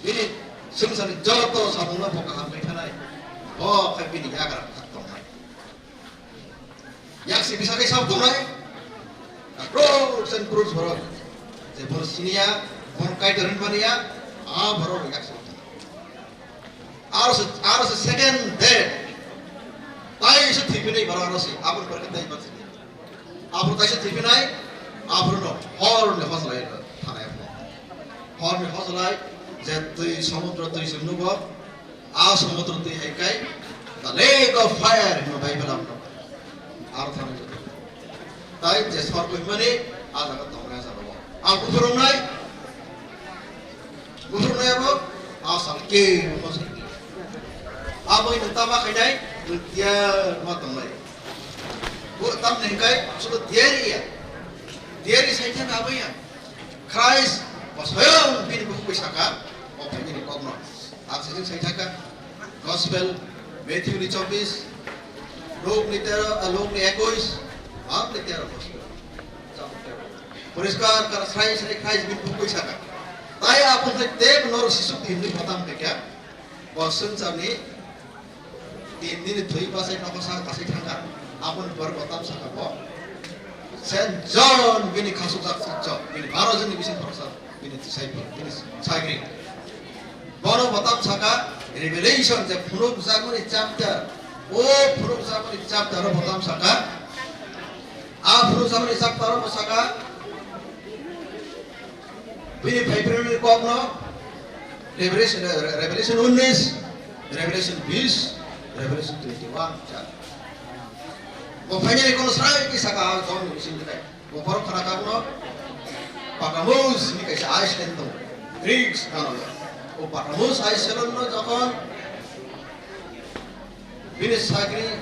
Bini swngcharni joto samungno bo kaham khlai thanai. Bo khe bini yagra khak tongnai. Yaksi bisa khe sab tongnai. Crores and crores borok. Je borok siniya, borok Kaitor hwnmaniya, a borok yaksi. Aro se, aro se second death. Tai se thipinai borok aro se, aboni pore khe tai bachini. Aboro kaisa thipinai, aborono horni hojlai thanai. Horni hojlai, je twi somudro twi se nugo, A somudro twi hai kai, the lake of fire hwnwi Bible ang. Aro thani joto. Tai je sor koimani a jaga tongnai a jaga o. Ang buphurungnai, buphurungnai abo a sal Ke mo sa. Abo ino tama khainai, dia ma tonglai. Bo tam ne kai, sudo diari ya. Diari sai thang abo ya. Christ, bo soyong bini buku saka, o bini kokno. Ang sajing sai thaka, Gospel, Matthew ni chobis, Luk ni tero, ah, Luk ni ekuis, Mark ni tero Gospel. Poriskar kar sai sai Christ bini buku saka. Tai apun sai te nor sisuk di hinwi botam khe kya? Bo swngcharni tin nini thwi bachai nogo sak bachai thangkha. Aboni borok bo tam sakha bo. Saint John bini khasukjak sukjak, bini baro jonni bising khoroksa, bini disciple, bini sagri. Bono bo tam sakha Revelation je phunukjakmani chapter, o phunukjakmani chapter o bo tam sakha. A phunukjakmani chapter o bo sakha, bini phaiphirmani kokno Revelation, Revelation unis, Revelation bis, Revelation twenty one cha. Bo phainani kono srai kisa ka John ni bising khe. Bo borok khana kabuno Patmos ni kaisa island tongo. Greeks kano. O Patmos island no jokhon bini sagri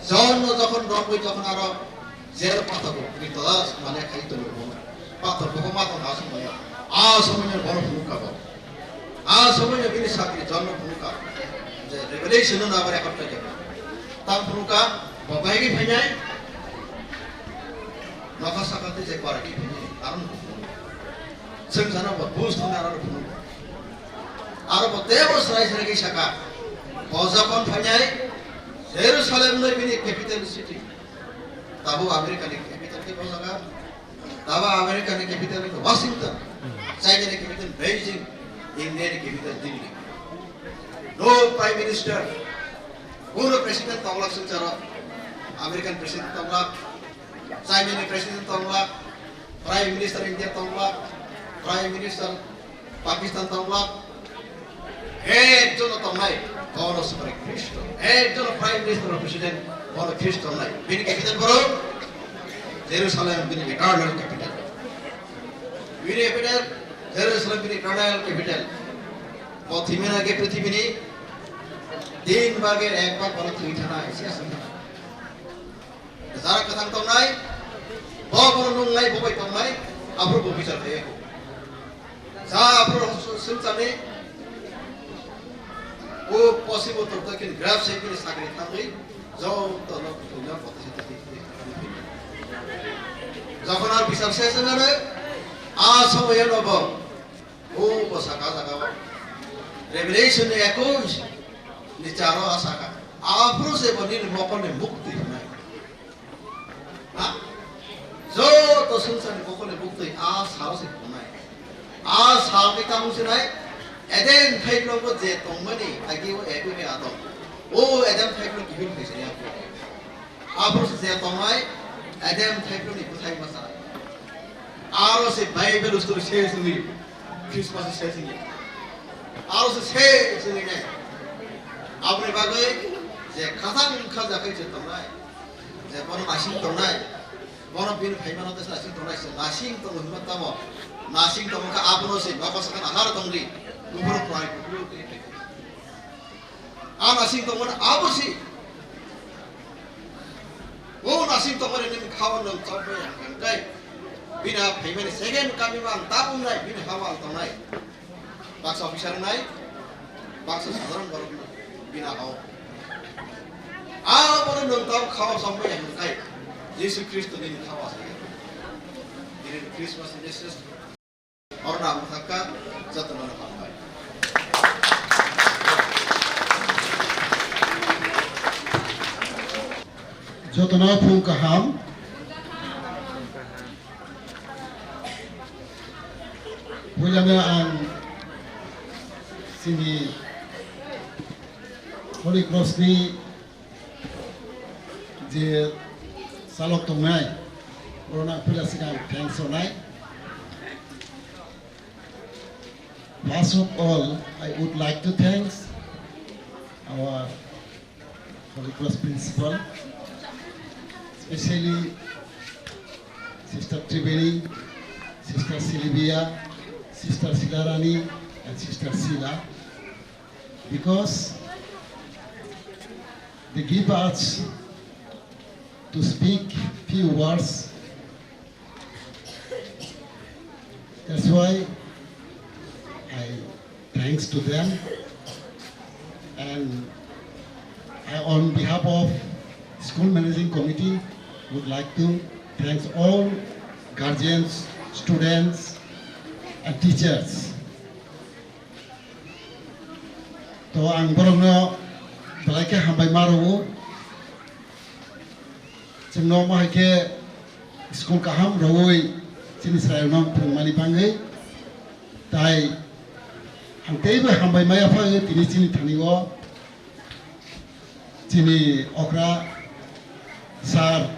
John no jokhon romwi jokhon aro jel pathor rok ritolas mane khai tongo bono. Pathor bokong ma tong aswk maya. A somoino bono phunukha bo. A somoino bini sagri John no phunukha. Je Revelation no abar ekot kha. Tam phunukha bo bai gi phainai. Nokha saka te je kwara gi phainai. Aro no phunukha. Chwng jana bo bus thangna aro no phunukha. Aro bo tebo srai srai khe saka, bo jokhon phainai Jerusalem no bini capital city. Tabo America ni capital khe bo jaga. Tabo America ni capital khe Washington. China ni capital Beijing. India ni capital Delhi. No prime minister. Kuno president tonglak swngcharo. American president tonglak. China ni president tonglak. Prime minister India tonglak. Prime minister Pakistan tonglak, ekjon tongnai, bono se bai Khristo. Ekjon Prime Minister, President, bono Khristo tongnai. Bini capital boro Jerusalem, bini eternal capital. Bini capital Jerusalem, bini eternal capital. Bo thwimani age prithibini tin bhagor ek bhag bono thwi thana, ese ese thana. Jara kwthang tongnai, bo bono nungnai, bo bai tongnai, aphuru bo bichar khlaiya. Ja aphuru swngcharni, o possible to takin graph se bini sagri thangwi, joto no kuthumya botisa tati. Jokhon ar bichar se swngnani, a somoyano bo, o bo saka jaga o. Revelation ni ekush ni charo a saka. Aphuru se bo nini mokolni mukti hwnai. Ha? Joto swngcharni bokhorni buktwi a salo se tongnai. A salni tamo sinai, Eden thaiplokbo je tongmani, agi o Eden ni Adam. O Eden thaiplok gibin khaisa ya. Abo se je tongnai, Eden thaiplokni bwthai masa. Aro se Bible story se sini, Christmas se sini. Aro se se sini ne. Aboni bagwi je khajang khajakhai je tongnai. Je bono nasing tongnai, bono bini phaimano tesa nasing tongnai, se nasing tongo hwnma tamo, nasing tongo kha abono se nokha sakha nahar tongdi, buphuru prai buphuru twi twi. A nasing tongmani abo se, o nasing tongmani nini khawan nang chokbai ang kang kai, bini a phaimani second kami ang ta umnai, bini hawa ang tongnai. Baksa officer nai, baksa sadharon borok bini hao. Abo no nwng tamo khawa sambai ya hwnkhai, Jisu Khristo nini khawa sa ya. Nini Christmas ni message. Oro na mwthakka joto no hambai. Joto no phung kaham. Puilano ang chini Holy Cross ni je salok tongnai, borokno puila sika ang thanks rwnai. First of all, I would like to thanks our Holy Cross principal, especially Sister Triveni, Sister Sylvia, Sister Silarani, and Sister Sila. because they give us to speak few words. That's why I thanks to them, and I, on behalf of school managing committee, would like to thanks all guardians, students, and teachers. To ang borokno belai khe hambai ma rwo. Chwngno omo hai khe school kaham rwui chini chwrairokno phwrwngmani bagwi. Tai ang teibo hambai maya phaio tini chini thani o chini okra sir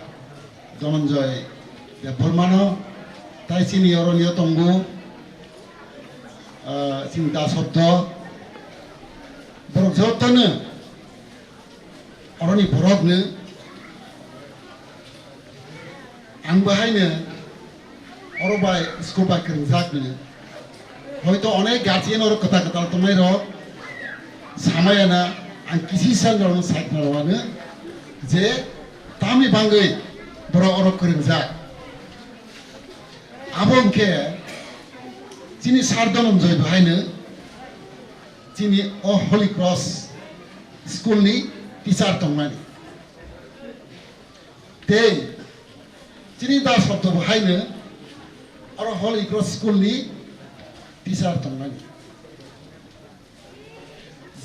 Dhananjay Debbarmano, tai chini oroni o tongo, ah, chini da shobdo. Borok jotono oroni borokno ang bahaino oro bai school bai kwrwngjak nini. Hoito onek guardian oro kwtal kwtal tongnai rok samaya na ang kisi sal rok sai khna rwano je tamni bangwi borok oro kwrwngjak. Abo hwnkhe chini sir Dhananjay bahaino chini o Holy Cross school ni teacher tongmani. Tei chini da shobdo bo haino oro Holy Cross school ni teacher tongmani.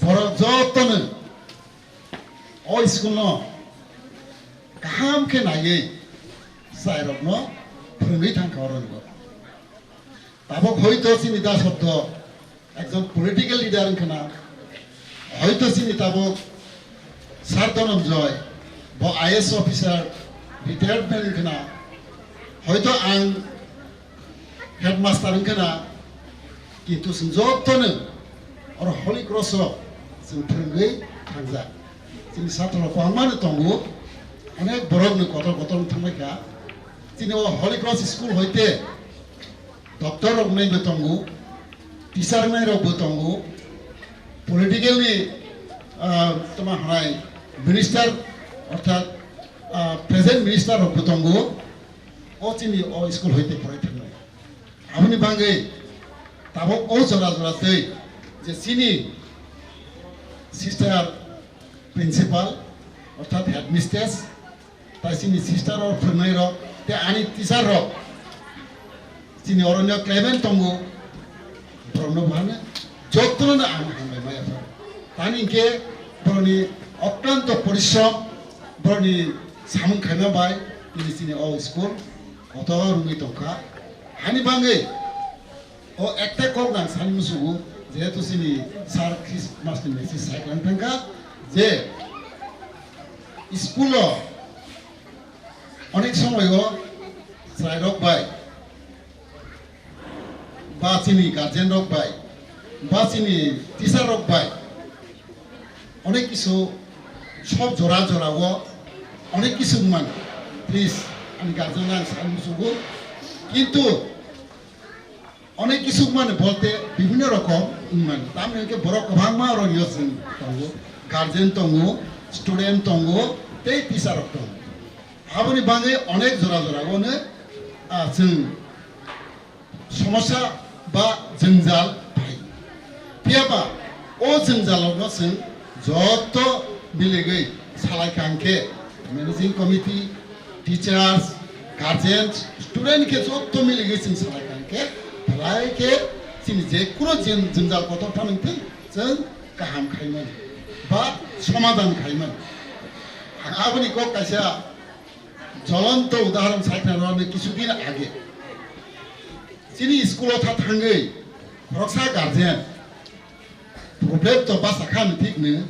Borok jotono o school no kaham khe naiwi chwrairokno phwrwngwi thangkha oro ni bo. Tabuk hoito chini da shobdo ekjon political leader wngkha na, hoito chini tabuk sir Dhananjay bo I A S officer retirement wngkha na, hoito ang headmaster wngkha na, kintu chwng jotono oro Holy Cross o chwng phwrwngwi thangjak. Chini satro rok kwbangma no tongo, onek borok no kotor kotor wng thangbai kha. Chini o Holy Cross school hoite doctor rok wngnai bo tongo, teacher wngnai rok bo tongo, political ni, ah, toma hwnai minister, orthat, ah, present minister rok bo tongo, o chini o school hoite porai thangnai. Aboni bagwi tabuk o jora jora twi je chini sister principal, orthat headmistress, tai chini sister rok, phwrwngnai rok, tei ani teacher rok, chini oroni o khlaibai tongo, borokno bo hano jotono no ang hambai maya pha. Tani hinkhe borokni oklanto porishrom, borokni samung khaima bai tini chini o school kotor wngwi tongkha. Hani bagwi o ekta kok nang sani musugo, jehetu chini sir Christmas ni message sai kwlang thangkha je school o onek somoy o chwrairok bai ba chini guardian rok bai ba chini teacher rok bai onek kisu sob jora jora o onek kisu man, please, ani guardian ang sani musugo, kintu onek kisu mane bolte bibhinno rokom wngmani. Tamni hwnkhe borok kwbangma oro yo chwng tongo, guardian tongo, student tongo, tei teacher rok tongo. Aboni bagwi onek jora jora o no, ah, chwng somosya ba jwngjal phai. Phiyaba o jwngjal rokno chwng joto miligwi salai kha hwnkhe managing committee, teachers, guardians, student khe joto miligwi chwng salai kha hwnkhe belai khe chini je kunu jwn-, jwngjal kotor phano wngthung chwng kaham khaimani ba somadhan khaimani. Ang aboni kok kaisa jolonto udahoron sai khna rwmani kisu din age. Chini school o tha thangwi khoroksa guardian problem to basa kha hwnwi thik no.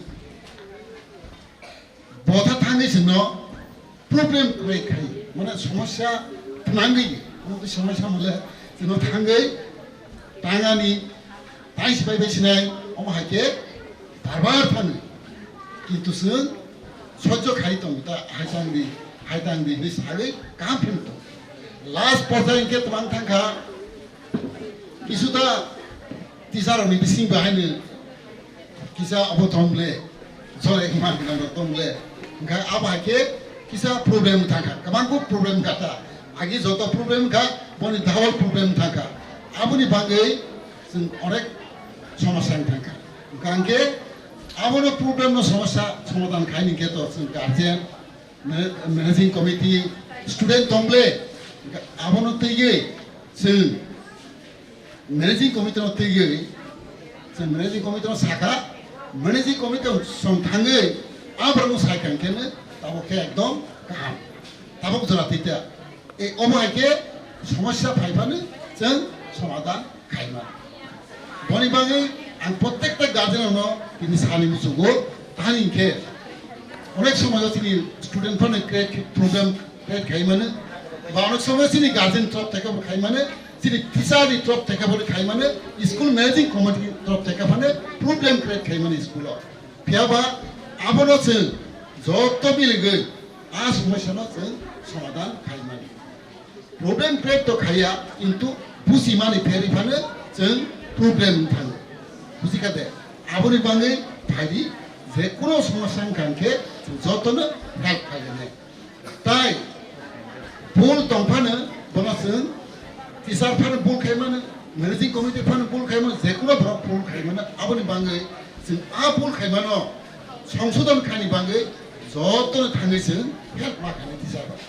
Bo tha thangwi chwngno problem create khai, mane somosya phnangwi, omo twi somosya mole chwngno thangwi tangani, tai sipai bai sinai, omo hai khe barbar thangwi. Kintu chwng sojjo khai tongo ta, hai tang di, hai tang di hwnwi sagwi kaham phano tongo. Last porjai hwnkhe twmang thangkha, kisu ta teacher rokni bising bahaino Kisa abo tong le, jore man gwnang rok tong le. Hwnkhe abo hai khe kisa problem thangkha, kwbang kuk problem kha ta. Agi joto problem kha, boni double problem thangkha. Aboni bagwi chwng onek somosya wng thangkha. Hwnkhe abono problem no somosya somadhan khai ni khe to chwng guardian, mana-, managing committee, student tong le, abono twiwi chwng managing committee no twiwi, chwng managing committee no sakha, managing committee no song thangwi, a borok no sai kha hwnkhe no tabok khe ekdom kaham, tabok jora twi ta. E, omo hai khe somosya phai phano chwng somadhan khai mano. Boni bagwi ang prottekta guardian no tini sani muchungo, tamni hwnkhe onek somoyo chini student phano create khe problem create khai mano, ba onek somoyo chini guardian torof theke bo khai mano, chini teacher ni torof theke bo khai mano, school managing committee torof theke phano problem create khai mano school o. Phiya ba abono chwng joto miligwi a somosya no chwng somadhan khai mano. Problem create to khaiya, kintu busimani pherwi phano chwng problem wng thango. Buji kha de? Aboni bagwi phaidi, je kuno somosya wng kha hwnkhe chwng jotono help khlainai. Tai bul tong phano bono chwng teacher phano bul khai mano, managing committee phano bul khai mano, je kuno borok bul khai mano, aboni bagwi chwng a bul khai mano songsodhon khaini bagwi jotono thangwi chwng help ma khainai teacher rok.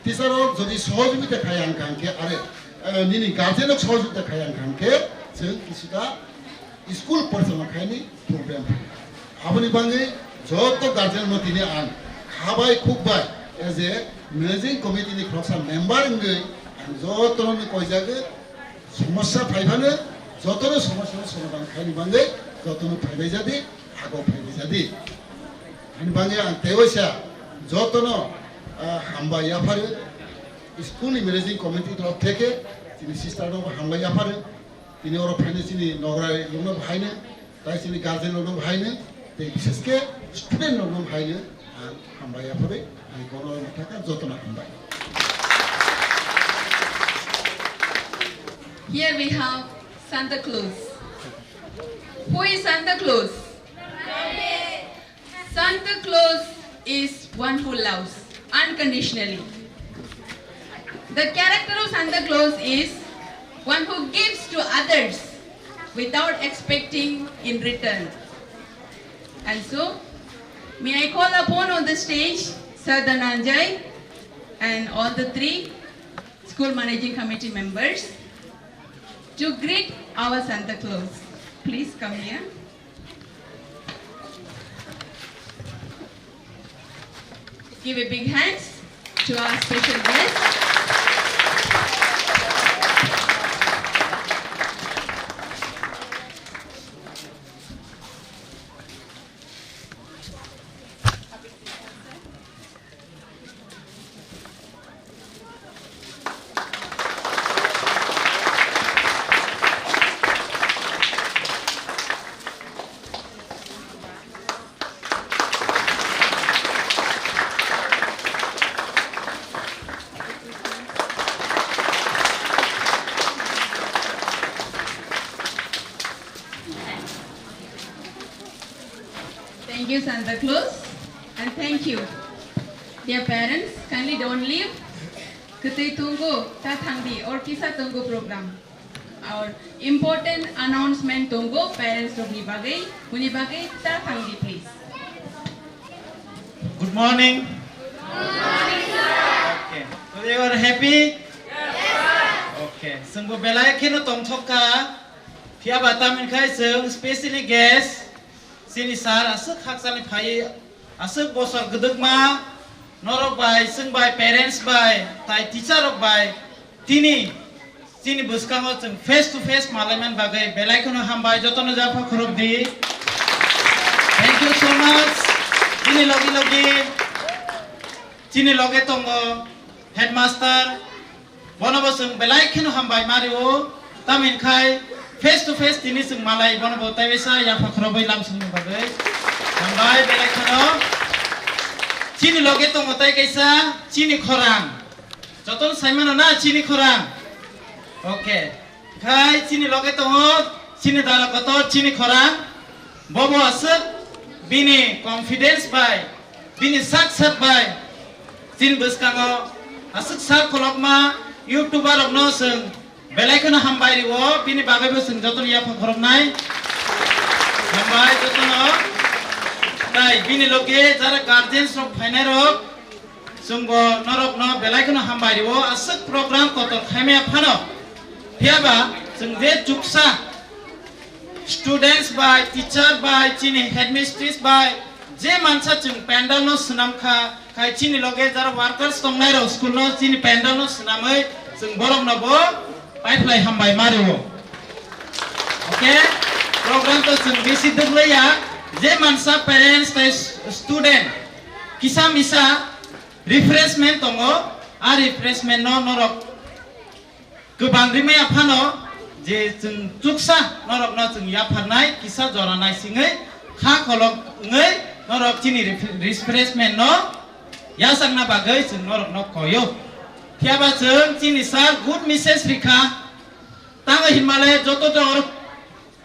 Teacher rok jodi sohojogita khai ang kha hwnkhe, are, eh, nini guardian rok sohojogita khai ang kha hwnkhe, chwng kisuta school porichalona khaini problem. Aboni bagwi joto guardian no tini ang kha bai khuk bai as a managing committee ni khoroksa member wngwi ang jotono koijago, somosya phai phano jotono somosya no somadhan khaini bagwi jotono phaibai jadi. Ago phaibai jadi. Ani bagwi ang tei waisa jotono, ah, hambai yapharo. School ni managing committee torof theke chini sister no hambai yapharo. Tini oro phaino chini nograi rokno bo haino, tai chini guardian rokno bo haino, tei bishesh khe student rokno bo haino ang hambai yapharo. Ani kono thaka jotono hambai. Here we have Santa Claus. Who is Santa Claus? Santa Claus is one who loves unconditionally. The character of Santa Claus is one who gives to others without expecting in return. And so, may I call upon on the stage Sir Dhananjay and all the three school managing committee members to greet our Santa Claus. Please come here. Give a big hands to our special guest. Thank you, Santa Claus, and thank you, dear parents. Kindly don't leave. Kwtwi tongo, ta thangdi, or kisa tongo program. Our important announcement tongo, parents rokni bagwi, boni bagwi ta thangdi, please. Good morning. Okay. Today you are happy? Okay. Chwngbo belai kheno tongthok kha. Phiya ba tamni khai chwng specially guest chini sir aswk khakchangni phai, aswk bosor gwdwkma norok bai, chwng bai, parents bai, tai teacher rok bai tini chini bwskango chwng face to face malaiman bagwi belai kheno hambai, jotono japha khurok di. Thank you so much. Chini logi logi chini loge tongo headmaster. Bono bo chwng belai kheno hambai ma rio, tamni khai face to face tini chwng malai bono bo tei waisa yapha khorobwi lam songni bagwi. Hambai belai kheno. Chini loge tongo tei kaisa chini khorang. Jotono saimano na chini khorang? Okay. Khai chini loge tongo chini dara kotor chini khorang. Bobo aswk bini confidence bai, bini sak sak bai, chini bwskango aswk sak kolokma YouTuber rokno chwng belai kheno hambai rio, bini bagwibo chwng jotono yaphang khoroknai. Hambai jotono. Tai bini loge jara guardians rok phainai rok, chwngbo norokno belai kheno hambai rio, aswk program kotor khaimaya phano. Phiyaba chwng je chuksa students bai, teacher bai, chini headmistress bai, je mansa chwng pandal no swnam kha, khai chini loge jara workers tongnai rok school no chini pandal no swnamwi chwng borok no bo paiphlai hambai ma rwo. Okay, program to chwng bisi dwglaiya, je mansa parents tai student kisa misa refreshment tongo, a refreshment no norok kwbang rimaya phano je chwng chuksa norokno chwng yapharnai kisa jora naisingwi kha kolok wngwi norok chini ref-, refreshment no yasakna bagwi chwng norokno koyo. Phiyaba chwng chini sir good message rikha, tamo hinmale joto jor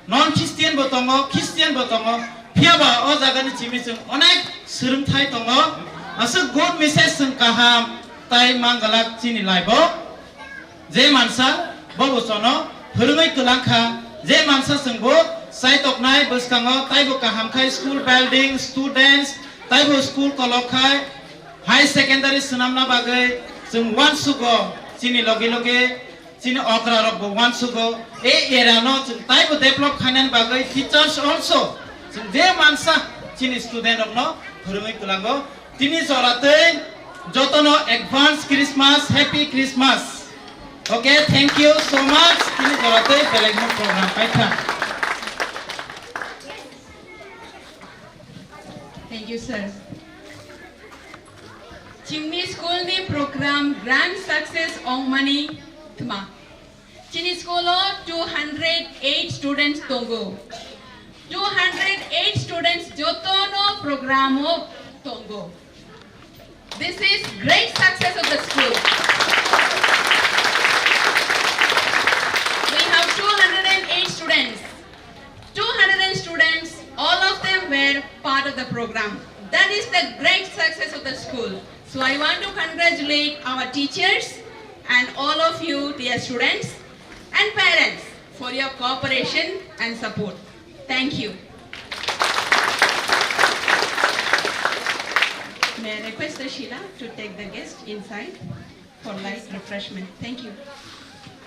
non Christian bo tongo, Christian bo tongo. Phiyaba o jagani chimi chwng onek swrwngthai tongo. Aswk good message chwng kaham tai mangalak chini life o. Je mansa bobo chono phwrwngwi kwlang kha, je mansa chwng bo chaitoknai bwskango taibo kaham khai school building, students, taibo school kolok khai high secondary swnamna bagwi chwng uansugo chini loge loge chini okra rok bo uansugo, e area no chwng taibo develop khainani bagwi teachers also chwng je mansa chini student rok no phwrwngwi kwlango. Tini jora tei jotono advance Christmas, happy Christmas. Okay, thank you so much. Tini jora tei belai no program paitha. Thank you, sir. Chini school ni program grand success ongmani thma. Chini school o two hundred eight students tongo. Two hundred eight students jotono program o tongo. This is great success of the school. We have two hundred eight students. Two hundred students, all of them were part of the program. That is the great success of the school. So I want to congratulate our teachers and all of you, dear students and parents, for your cooperation and support. Thank you. May I request the Sheila to take the guest inside for light refreshment? Thank you.